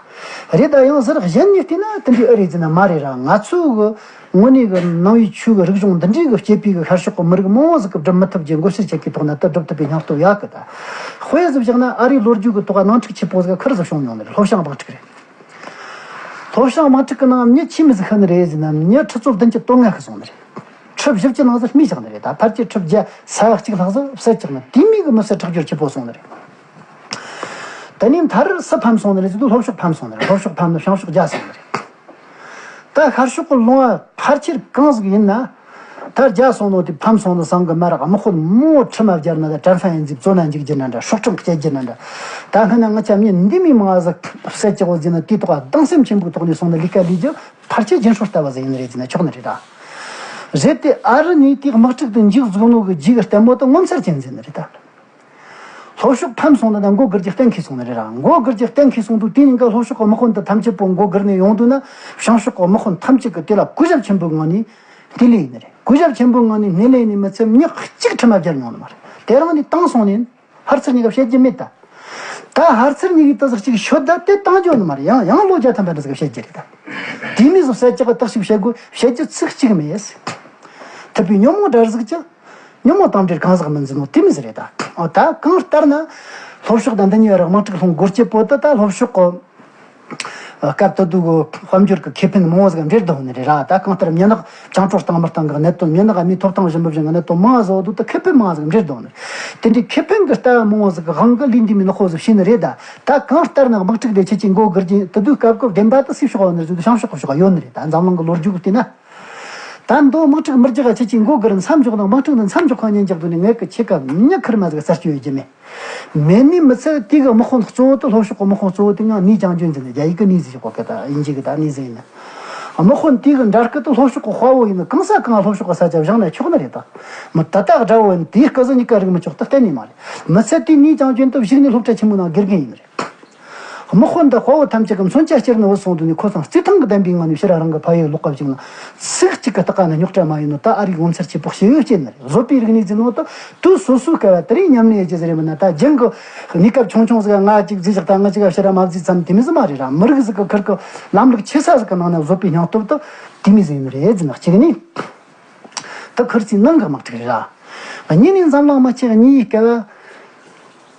རེད། ད་ཡང་ཟེར་གཞན་ནས་བལྟས་ན་དེ་འདྲའི་ཨེ་རེད་ཟེར་ན་མ་རེད་ར། ང་ཚོའི་གི་དངོས་གནས་ཀྱི་ནང་པའི་ཆོས་ཀྱི་རིག་གཞུང་འདི་འདྲའི་གི་སྐྱེས་པའི་གི་ཤར་ཕྱོགས་ཀྱི་མི་རིགས་མང་བོ་ཟིག་གིས་སྒྲུབ་མི་ཐུབ་རྒྱུ་མགོ་སེར་ཆ་གི་ཐོག་ན་ད་སྒྲུབ་ཐུབ་པའི་སྙིང་སྟོབས་ཡོད་གི། ད་དཔེ་ཟིག་བཞག་ན་ཨ་རིའི་ལོ་རྒྱུས་ཀྱི་ཐོག་ནང་འཁྲུག་ཆེ་པོ་ཟིག་ཁིར་ཟིག་བྱུང་མྱོང་ནི་རེད། ལྷོ་བྱང་དམག་འཁྲུག་རེད། ལྷོ་བྱང་དམག་འཁྲུག་གི་ནང་མྱི་ཆི་མོ་ཟིག་ཤི་ནི་རེད་ཟེར་ན། མྱི་ཁྲི་ཚོ་བདུན་ཅུ་དོན་ལྔ་ཤི་སོང་ནི་རེད། ཁྲི་བཞི་བཅུ་ནང་ཟིག་རྨས་བཞག་ནི་རེད། ད་ཕལ་ཆེར་ཁྲི་བརྒྱ་ས་ཡ་གཅིག་ལྷག་ཟིག་བསད་བཅུག་ནི། དེ་མོ་གི་མི་སེར་ཁྲག་སྦྱོར་ཆེ་པོ་སོང་ནི་རེད། དེ་ནས་མཐར་སུ་ཕམ་སོང་ནི་རེད་ཟེར་དུས་ལྷོ་ཕྱོགས་ཕམ་སོང་ནི་རེད། ལྷོ་ཕྱོགས་ཕམ་ནི་བྱང་ཕྱོགས་རྒྱལ་སོང་ནི་རེད། ད་ཤར་ཕྱོགས་ཀྱི་ལུང་བ་ཕལ་ཆེར་གང་ཟིག་ཡིན་ན། ད་རྒྱལ་སོང་ནོ་དེ་ཕམ་སོང་ནི་སང་གི་མ་རག་དམག་དཔོན་མང་བོ་ཁྲིམས་མ་སྦྱར་ན། ད་ཀྲན་ཧྥན་ཡིན་ཟིག་བཙོན་ན་འཇུག་རྒྱུ་ན་འདྲ། སྲོག་ཁྲིམས་བཅད་རྒྱུ་ན་འདྲ། ད་སྔ་ན་ང་ཆ་མྱི་འདི་མི་མང་ཟིག་བསད་ཀྱི་ཡོད་ཟེར་ན། དེའི་ཐོག་གདུང་སེམས་ཆེན་པོའི་ཐོག་ནས་སོང་ན་ལས་ཀ་ལས་རྒྱུ་ཕལ་ཆེར་རྒྱུན་སྲོལ་ལྟ་བུ་ཟིག་ཡིན་ནི་རེད་ཟེར་ན་ཆོག་ནི་རེད་ད། རེད་དེ། ཨ་རི་ནས་དེའི་དམག་འཁྲུག་དེ་མཇུག་རྫོགས་ནོ་གི་རྗེས་ཀྱི་ལྟད་མོ་དེ་ངོ་མཚར་ཅན་ཟིག་ཡིན་ནི་རེད་ད། ལྷོ་ཕྱོགས་ཕམ་སོང་ན་ད་མགོ་སྒུར་རྒྱུ་གཏན་འཁེལ་སོང་ནི་རེད་ར། མགོ་སྒུར་རྒྱུ་གཏན་འཁེལ་སོང་དུས་དེ་ཉིན་ཀ་ལྷོ་ཕྱོགས་ཀྱི་དམག་དཔོན་དེ་ཐམས་ཅད་པོ་མགོ་སྒུར་ནས་ཡོང་དུས་ན། བྱང་ཕྱོགས་ཀྱི་དམག་དཔོན་ཐམས་ཅད་ཀྱིས་དེ་ལ་གུས་ཞབས་ཆེན་པོའི་ངང་ནས་དེ་ལས་ཡིན་ནི་རེད། གུས་ཞབས་ཆེན་པོའི་ངང་ནས་སྣེ་ལེན་ནས་མི་ཚད་མྱི་གཅིག་ཁྲིམས་མ་སྦྱར་མྱོང་ནི་མ་རེད། དེ་རང་ནས་བཏང་སོང་ནས། ཧར་ཚུར་གཉིས་ཀ་བཤད་རྒྱུ་མེད་ད། ད་ཧར་ཚུར་གཉིས་ཀས་དེ་ཟིག་ཅིག་ཤོད་ད། དེ་བཏང་རྒྱུ་ནི་མ་རེད། ཡང་ཡང་ལོ་བརྒྱ་ཐམ་པ་འདྲ་ཟིག་བཤད་རྒྱུ་རེད་ད། དེ་མི་ཟིག་བཤད་རྒྱུ་གི་དག་ཞིག་བཤད་དགོས། བཤད་རྒྱུ་ཚིག་གཅིག་མེད། ཐུབ་པའི་ཉོན་མོངས་དགྲར་གཟིགས་ཀྱི། ཉོན་མོངས་དང་འབྲེལ་གང་ཟག་མི་འཛིན་ནོ་དེ་མི་ཟིག་རེད་ད། འོ་ད་གང་ལྟར་ན། ལྷོ་ཕྱོགས་དང་འདི་གཉིས་བར་དམག་འཁྲུག་སློང་དགོས་རྒྱུ་བོ་དེ་ད་ལྷོ་ཕྱོགས་ཀྱི། སྐབས་དེ་དུས་ཀྱི་དཔལ་འབྱོར་གྱི་ཁེ་ཕན་མང་བོ་ཟིག་འབྲེལ་བསྡད་ནི་རེད་ར། ད་གང་ལྟར་མྱི་ནག་བྱང་བྲོ་བཏང་མི་བཏང་གི་གནད་དོན། མྱི་ནག་མིའི་ཐོབ་ཐང་བཞིན་པ་བཞིན་གྱི་གནད་དོན་མང་བོ་ཟིག་འདུག་ད་ཁེ་ཕན་མང་བོ་ཟིག་འབྲེལ་བསྡད་ནི་རེད། དེ་འདྲའི་ཁེ་ཕན་གྱི་ལྟ་བ་མང་བོ་ཟིག་གི་དབང་གིས་ལས་འདི་མི་ནག་པོ་ཟིག་བྱས་ནི་རེད་ད། ད་གང་ལྟར་ན་དམག་འཁྲུག་དེ་ཁྱེད་ཀྱིས་མགོ་སྒུར་རྒྱུ་དེ་དུས་སྐབས་ཀྱི་བདེན་པ་དེ་སུའི་ཕྱོགས་ཡོད་ནི་རེད་ཟེར་དུས་བྱང་ཕྱོགས་ཀྱི་ཕྱོགས་ཡོད་ནི་རེད། ད་འཛམ་གླིང་གི་ལོ་རྒྱུས་ཀྱི་བལྟས་ན། ད་མདོ་དམག་འཁྲུག་མི་རྒྱག་ཁྱེད་ཀྱིས་མགོ་སྒུར་མཚམས་འཇོག་དང་། དམག་འཁྲུག་འདི་མཚམས་འཇོག་ཁ་ཉན་རྒྱག་དུས་ནས་ངས་ཀྱི་ཁྱེད་ཀ་མྱི་ཁུར་མ་ཟིག་གསར་གཅོད་ཡོད་རྒྱུ་མེད། མེད་ནི་མི་ཚད། དེ་གི་དམག་དཔོན་གཙོ་བོ་དེ་ལྷོ་ཕྱོགས་གི་དམག་དཔོན་གཙོ་བོ་དེ་ཡང་ནི་ཅང་ཅུན་ཟེར་ནས་རྒྱ་ཡིག་གི་ནི་ཟེར་གོ་གི། ད་དབྱིན་ཇི་གི་ད་ནི་ཟེར་ནས། དམག་དཔོན་དེ་གི་འདྲ་སྐུ་དེ་ལྷོ་ཕྱོགས་གི་དཔའ་བོ་ཡིན་ན་གང་ས་གང་ལྷོ་ཕྱོགས་གི་ས་ཆ་བཞེངས་ན་ཆོག་ནི་རེད། ད་མི་ད་ལྟ་དགྲ་བོ་ཡིན་དེའི་སྐུ་གཟུགས་གཉིས་ཀ་རིག་མི་ཆོག་ད་གཏན་ནས་མ་རེད། མི་ཚད་དེ་ནི་ཅང་ཅུན་དེ་གཞུག་ནས་སློབ་གྲྭ་ཆེན་མོའི་ནང་དགེ་རྒན་ཡིན་ནི་རེད། དམག་དཔོན་དང་དཔའ་བོ་ཐམས་ཅད་ཀྱི་མཚོན་ཆ་སྤྱིར་ནི་བུད་སོང་དུས་ནས། ཁོ་ཚང་རྩེ་ཐང་གི་བདམས་པའི་ངང་ནས་ཕྱིར་རང་གི་ཕ་ཡུལ་ལོག་ག་བཅུག་ན། ཚིག་གཅིག་གི་སྟག་ཀ་ནི་རྙོག་དྲ་མ་ཡིན་ནོ། ད་ཨ་རིག་ངོ་མཚར་ཆེ་པོ་ཞིག་ཡོད་ཅེ་ནི་རེད། བཟོད་པའི་རིག་གནས་ཟེར་ནོ་ད་དུས་སོ་སོའི་སྐལ་བ་དེ་རིང་ཉམས་ལེན་བྱེད་ཟེར་རེད། མིན་ན་ད་རྒྱུན་གི་གནས་སྐབས་ཆུང་ཆུང་ཟིག་ང་གཅིག་བཟས་ཞག་ད་ང་གཅིག་ཕྱིར་མ་བཟས་ཙམ་དེ་མོ་ཟིག་མ་རེད་ར། མི་རིགས་ཟིག་གི་ཁུར་གི་ལམ་ལུགས་ཆེ་ས་ཟིག་གི་ནང་ནས་བཟོད་པའི་སྙིང་སྟོབས་ད་དེ་མོ་ཟིག་ཡིན་ནི་རེད་ཟེར་ན། གཅིག་ནི། ད་ཁུར་ཚོའི་ནང་གི་དམག་འཁྲུག་རེད་ར། གཉིས་ནི་འཛམ་གླིང་དམག་སྤྱི་གཉིས་སྐབས།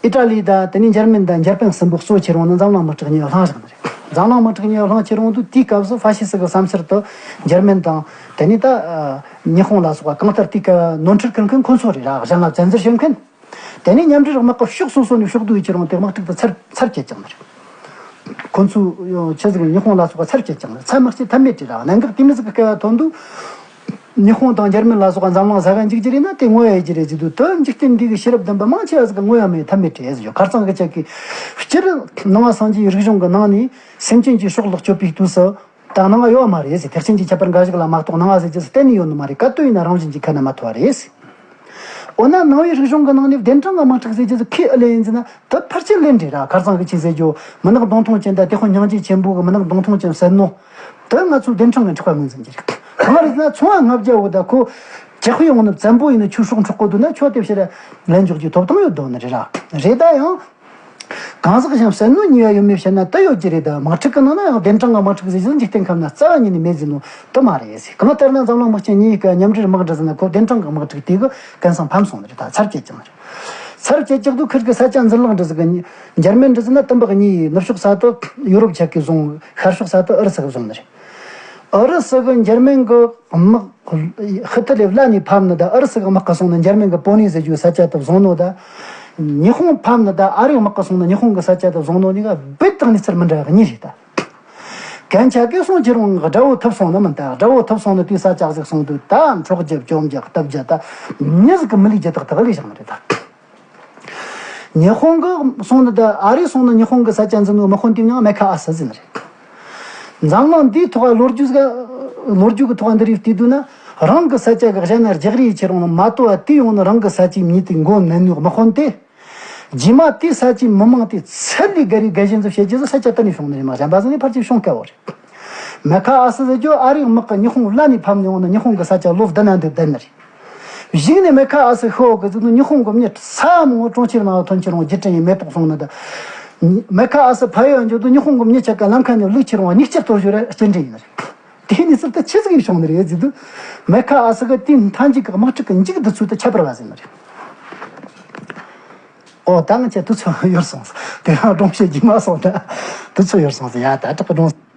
ཨི་ཏྲ་ལི་དང་དེ་ནས་འཇར་མན་དང་འཇར་པན་གསུམ་པོ་གཙོ་ཆེ་རུང་ནི་འཛམ་གླིང་དམག་འཁྲུག་གཉིས་བསླངས་བཞག་ནི་རེད། འཛམ་གླིང་དམག་འཁྲུག་གཉིས་བསླངས་ཆེ་རུང་དུས་དེའི་སྐབས་སུ་ཧྥ་ཤི་སི་གི་བསམ་ཤར་དུ་འཇར་མན་དང་དེ་ནས་ད་ཨ་ཉི་ཧོང་ལ་སོགས་པ་གང་ལྟར་དེའི་སྐབས་ནོར་འཁྲུལ་ཁུར་མཁན་ཁོ་ཚོ་རེད་ར། གཞན་ལ་བཙན་འཛུལ་བྱེད་མཁན། དེ་ནས་མཉམ་འབྲེལ་དམག་གི་ཕྱོགས་སོ་སོ་ནས་ཕྱོགས་བསྡུས་ཆེ་རུང་དེ་དམག་འཁྲུག་དེ་ཚར་ཚར་བཅད་ཀྱང་ནི་རེད། ཁོ་ཚོས་ཆི་ཟིག་ཉི་ཧོང་ལ་སོགས་པ་ཚར་བཅད་ཀྱང་ནི་རེད། ཚར་མ་བཅད་ཐབས་མེད་རེད་ར། གནད་འགག་དེ་མོ་ཟིག་གི་སྐལ་བ་ཐོན་དུས། ཉི་ཧོང་དང་འཇར་མན་ལ་སོགས་པ་འཛམ་གླིང་ཟ་ག་འཇིག་རྒྱུ་རེད་ན་དེ་ངོ་ཡ་ཡི་རྒྱུ་རེད་ཟེར་དུས། དོན་འཇིག་རྟེན་འདི་གི་ཤེས་རབ་ལྡན་པ་མང་ཆེ་བ་ཟིག་གི་ངོ་ཡ་མེད་ཐབས་མེད་རེད་ཟེར་ཡོད། ཁ་རྩང་གི་ཆ་གི་སྤྱིར་སྣང་བ་སངས་རྒྱས་རིག་གཞུང་གི་ནང་ནས་སེམས་ཅན་གྱི་ཕྱོགས་ལོག་སྤྱོད་པའི་དུས་སུ་ད་སྣང་བ་ཡོད་མ་རེད་ཟེར། ཐེག་ཆེན་གྱི་ཁྱད་པར་འགའ་ཞིག་ལ་མ་གཏོགས་སྣང་བ་ཟེར་རྒྱུ་གཏན་ནས་ཡོད་ནི་མ་རེད། ག་དུས་ཡིན་ན་རང་བཞིན་གྱིས་ཁ་ནས་མ་ཐོ་བ་རེད་ཟེར། འོ་ན་ནང་པའི་རིག་གཞུང་གི་ནང་ནས་བདེན་དྲང་གི་དམག་འཁྲུག་ཟེར་རྒྱུ་ཟིག་ཁས་ཨེ་ལེན་ཡིན་ཟེར་ན་དེ་ཕལ་ཆེར་ལེན་རེད་ར། ཁ་རྩང་གི་ཆི་ཟེར་རྒྱུ་མི་ནག་གདོང་ཐུང་ཅན་དང་དེ་ཁོ་སྙིང་རྗེ་ཆེན་པོ་གི་མི་ནག་གདོང་ཐུང་ཅན་བསད་ནོ། དེ་ང་ཚོའི་བདེན་དྲང་གི་འཁྲུག་པ་ངོས་འཛིན་གྱི་རེད། གང་རེད་ཟེར་ན་ཚོང་བ་ལྔ་བརྒྱ་བོ་ད་ཁོ་ཇག་དཔེ་ཡོང་ནི་བཙན་པོ་ཡིན་ནི་ཁྱོད་སྲོག་འཕྲོག་གོ་དུས་ན་ཁྱོད་དེ་ཕྱིར་ལན་འཇོག་རྒྱུའི་ཐོབ་ཐང་ཡོད་དོ་ནི་རེད་ར། རེད་ད་ཡང་། གང་ཟག་གཞན་བསད་ནོ་གཉིས་པ་ཡོད་མེད་བཤད་ན་དེ་ཡོད་ཀྱི་རེད། ད་དམག་འཁྲུག་གི་ནང་ན་ཡང་བདེན་དྲང་གི་དམག་འཁྲུག་ཟེར་ཟིན་འཇིག་རྟེན་ཁམས་ན་རྩ་བ་ཉིད་ནས་མེད་ཟེར་ནོ་དེ་མ་རེད་ཟེར། གང་ལྟར་ན་འཛམ་གླིང་དམག་སྤྱི་གཉིས་ཀྱི་མཉམ་འབྲེལ་དམག་འདྲ་ཟེར་ན་ཁོ་བདེན་དྲང་གི་དམག་འཁྲུག་དེ་གི་གན་སང་ཕམ་སོང་ནི་རེད། ད་ཚར་བཅད་ཀྱང་རེད། ཚར་བཅད་ཀྱག་དུས་ཁུར་གི་ས་ཆ་འཛིན་ལག་འདྲ་ཟིག་གི་འཇར་མན་འདྲ་ཟེར་ན་དུམ་བག་གཉིས་ནུབ་ཕྱོགས་ས་དུ་ཡོ་རོབ་ཆ་གིས་བཟུང་། ཤར་ཕྱོགས་ས་དུ་ཨུ་རུ་སུ་གིས་བཟུང་ནི་རེད། ཨུ་རུ་སུ་གི་འཇར་མན་གི་དམག་ཧི་ཐི་ལེ་བླ་ནས་ཕམ་ནི་ད་ཨུ་རུ་སུ་གི་དམག་གི་སོང་ནི་འཇར་མན་གི་པོ་ནི་ཟེར་རྒྱུའི་ས་ཆ་དུ་བཟུང་ནོ་ད། ཉི་ཧོང་ཕམ་ནི་ད་ཨ་རིའི་དམག་གི་སོང་ནི་ཉི་ཧོང་གི་ས་ཆ་དུ་བཟུང་ནོ་གཉིས་ཀ་རྦད་དེ་གནས་ཚུལ་མི་འདྲ་བ་གཉིས་རེད་ད། གན་ཆ་གི་སོང་ཁྱེད་རང་དགྲ་བོ་ཐུབ་སོང་ནི་མིན་ད། དགྲ་བོ་ཐུབ་སོང་ནི་དེའི་ས་ཆ་ཟིག་སོང་དུས་ད་འཕྲོག་རྒྱུ་བཅོམ་རྒྱུ་གཏུབ་རྒྱུ་ད་མྱི་ཟིག་གི་མི་ལུས་རྒྱུ་དག་དག་ལས་བཞག་ནི་རེད་ད། ཉི་ཧོང་གི་སོང་ནི་ད་ཨ་རིའི་སོང་ནི་ཉི་ཧོང་གི་ས་ཆ་འཛིན་ནོ་དམག་དཔོན་དེའི་མྱིང་མེ་ཁ་ཨ་སི་ཟེར་ནི་རེད། འཛམ་གླིང་འདིའི་ཐོག་ལོ་རྒྱུས་ཟིག་ལོ་རྒྱུས་ཀྱི་ཐོག་འདི་རིགས་བལྟས་དུས་ན་རང་གི་ས་ཆ་གི་གཞན་ན་རྒྱག་རེས་ཆེ་རུང་ན་མ་དོ་བ་དེ་ཡོང་ནི་རང་གི་ས་ཆའི་མྱི་དེ་མགོ་ནན་ནོ་དམག་དཔོན་དེ། རྗེས་མ་དེའི་ས་ཆའི་མི་མང་དེ་ཚད་ལས་བརྒལ་རེ་རྒལ་གཞན་ཚོ་བྱེད་རྒྱུ་ཟིག་ས་ཆ་དེ་ནས་བྱུང་ནི་རེད། མ་གཞན་པ་ཟིག་ནས་ཕལ་ཆེར་བྱུང་དཀའ་བོ་རེད། མེ་ཁ་ཨ་སི་ཟེར་རྒྱུ་ཨ་རིའི་དམག་གི་ཉི་ཧོང་བླ་ནས་ཕམ་ནས་འོང་ན་ཉི་ཧོང་གི་ས་ཆ་ལོ་བདུན་ན་འདི་བསྡད་ནི་རེད། གཞུག་ནས་མེ་ཁ་ཨ་སི་ཤི་བོ་གི་ཟིག་ནི་ཉི་ཧོང་གི་མྱི་ས་མང་བོ་གྲོང་ཁྱེར་ནང་ཐོན་ཁྱེར་འོང་རྒྱུ་དྲན་ཡིན་མེ་ཏོག་སོང་ནི་ད། མེ་ཁ་ཨ་སི་ཕ་ཡུལ་འགྱོ་དུས་ཉི་ཧོང་གི་མྱི་ཆ་ག་ལམ་ཁ་ནས་བླུགས་ཁྱེར་འོང་མྱིག་ཆུ་གཏོར་རྒྱུ་ར་སྐྱེལ་འདྲེ་ཡིན་ནི་རེད། དེ་ནས་ཟིག་ད་ཆི་ཟིག་ཡིན་བྱུང་ནི་རེད་ཟེར་དུས། མེ་ཁ་ཨ་སི་གི་དེའི་མཐའ་མཇུག་གི་དམག་འཁྲུག་གི་མཇུག་འདི་ཚོ་ད་ཁྱད་པར་བ་ཟིག་ནི་རེད། ཨོ་ད་ང་ཆ་དུས་ཚོད་ཡོལ་སོང་ཟིག་དེ་རིང་སྒྲུང་བཤད་རྒྱུ་མ་སོང་ད། དུས་ཚོད་ཡོལ་སོང་ཟིག་ཡ་ད་དྲག་གི་སྒྲུང་།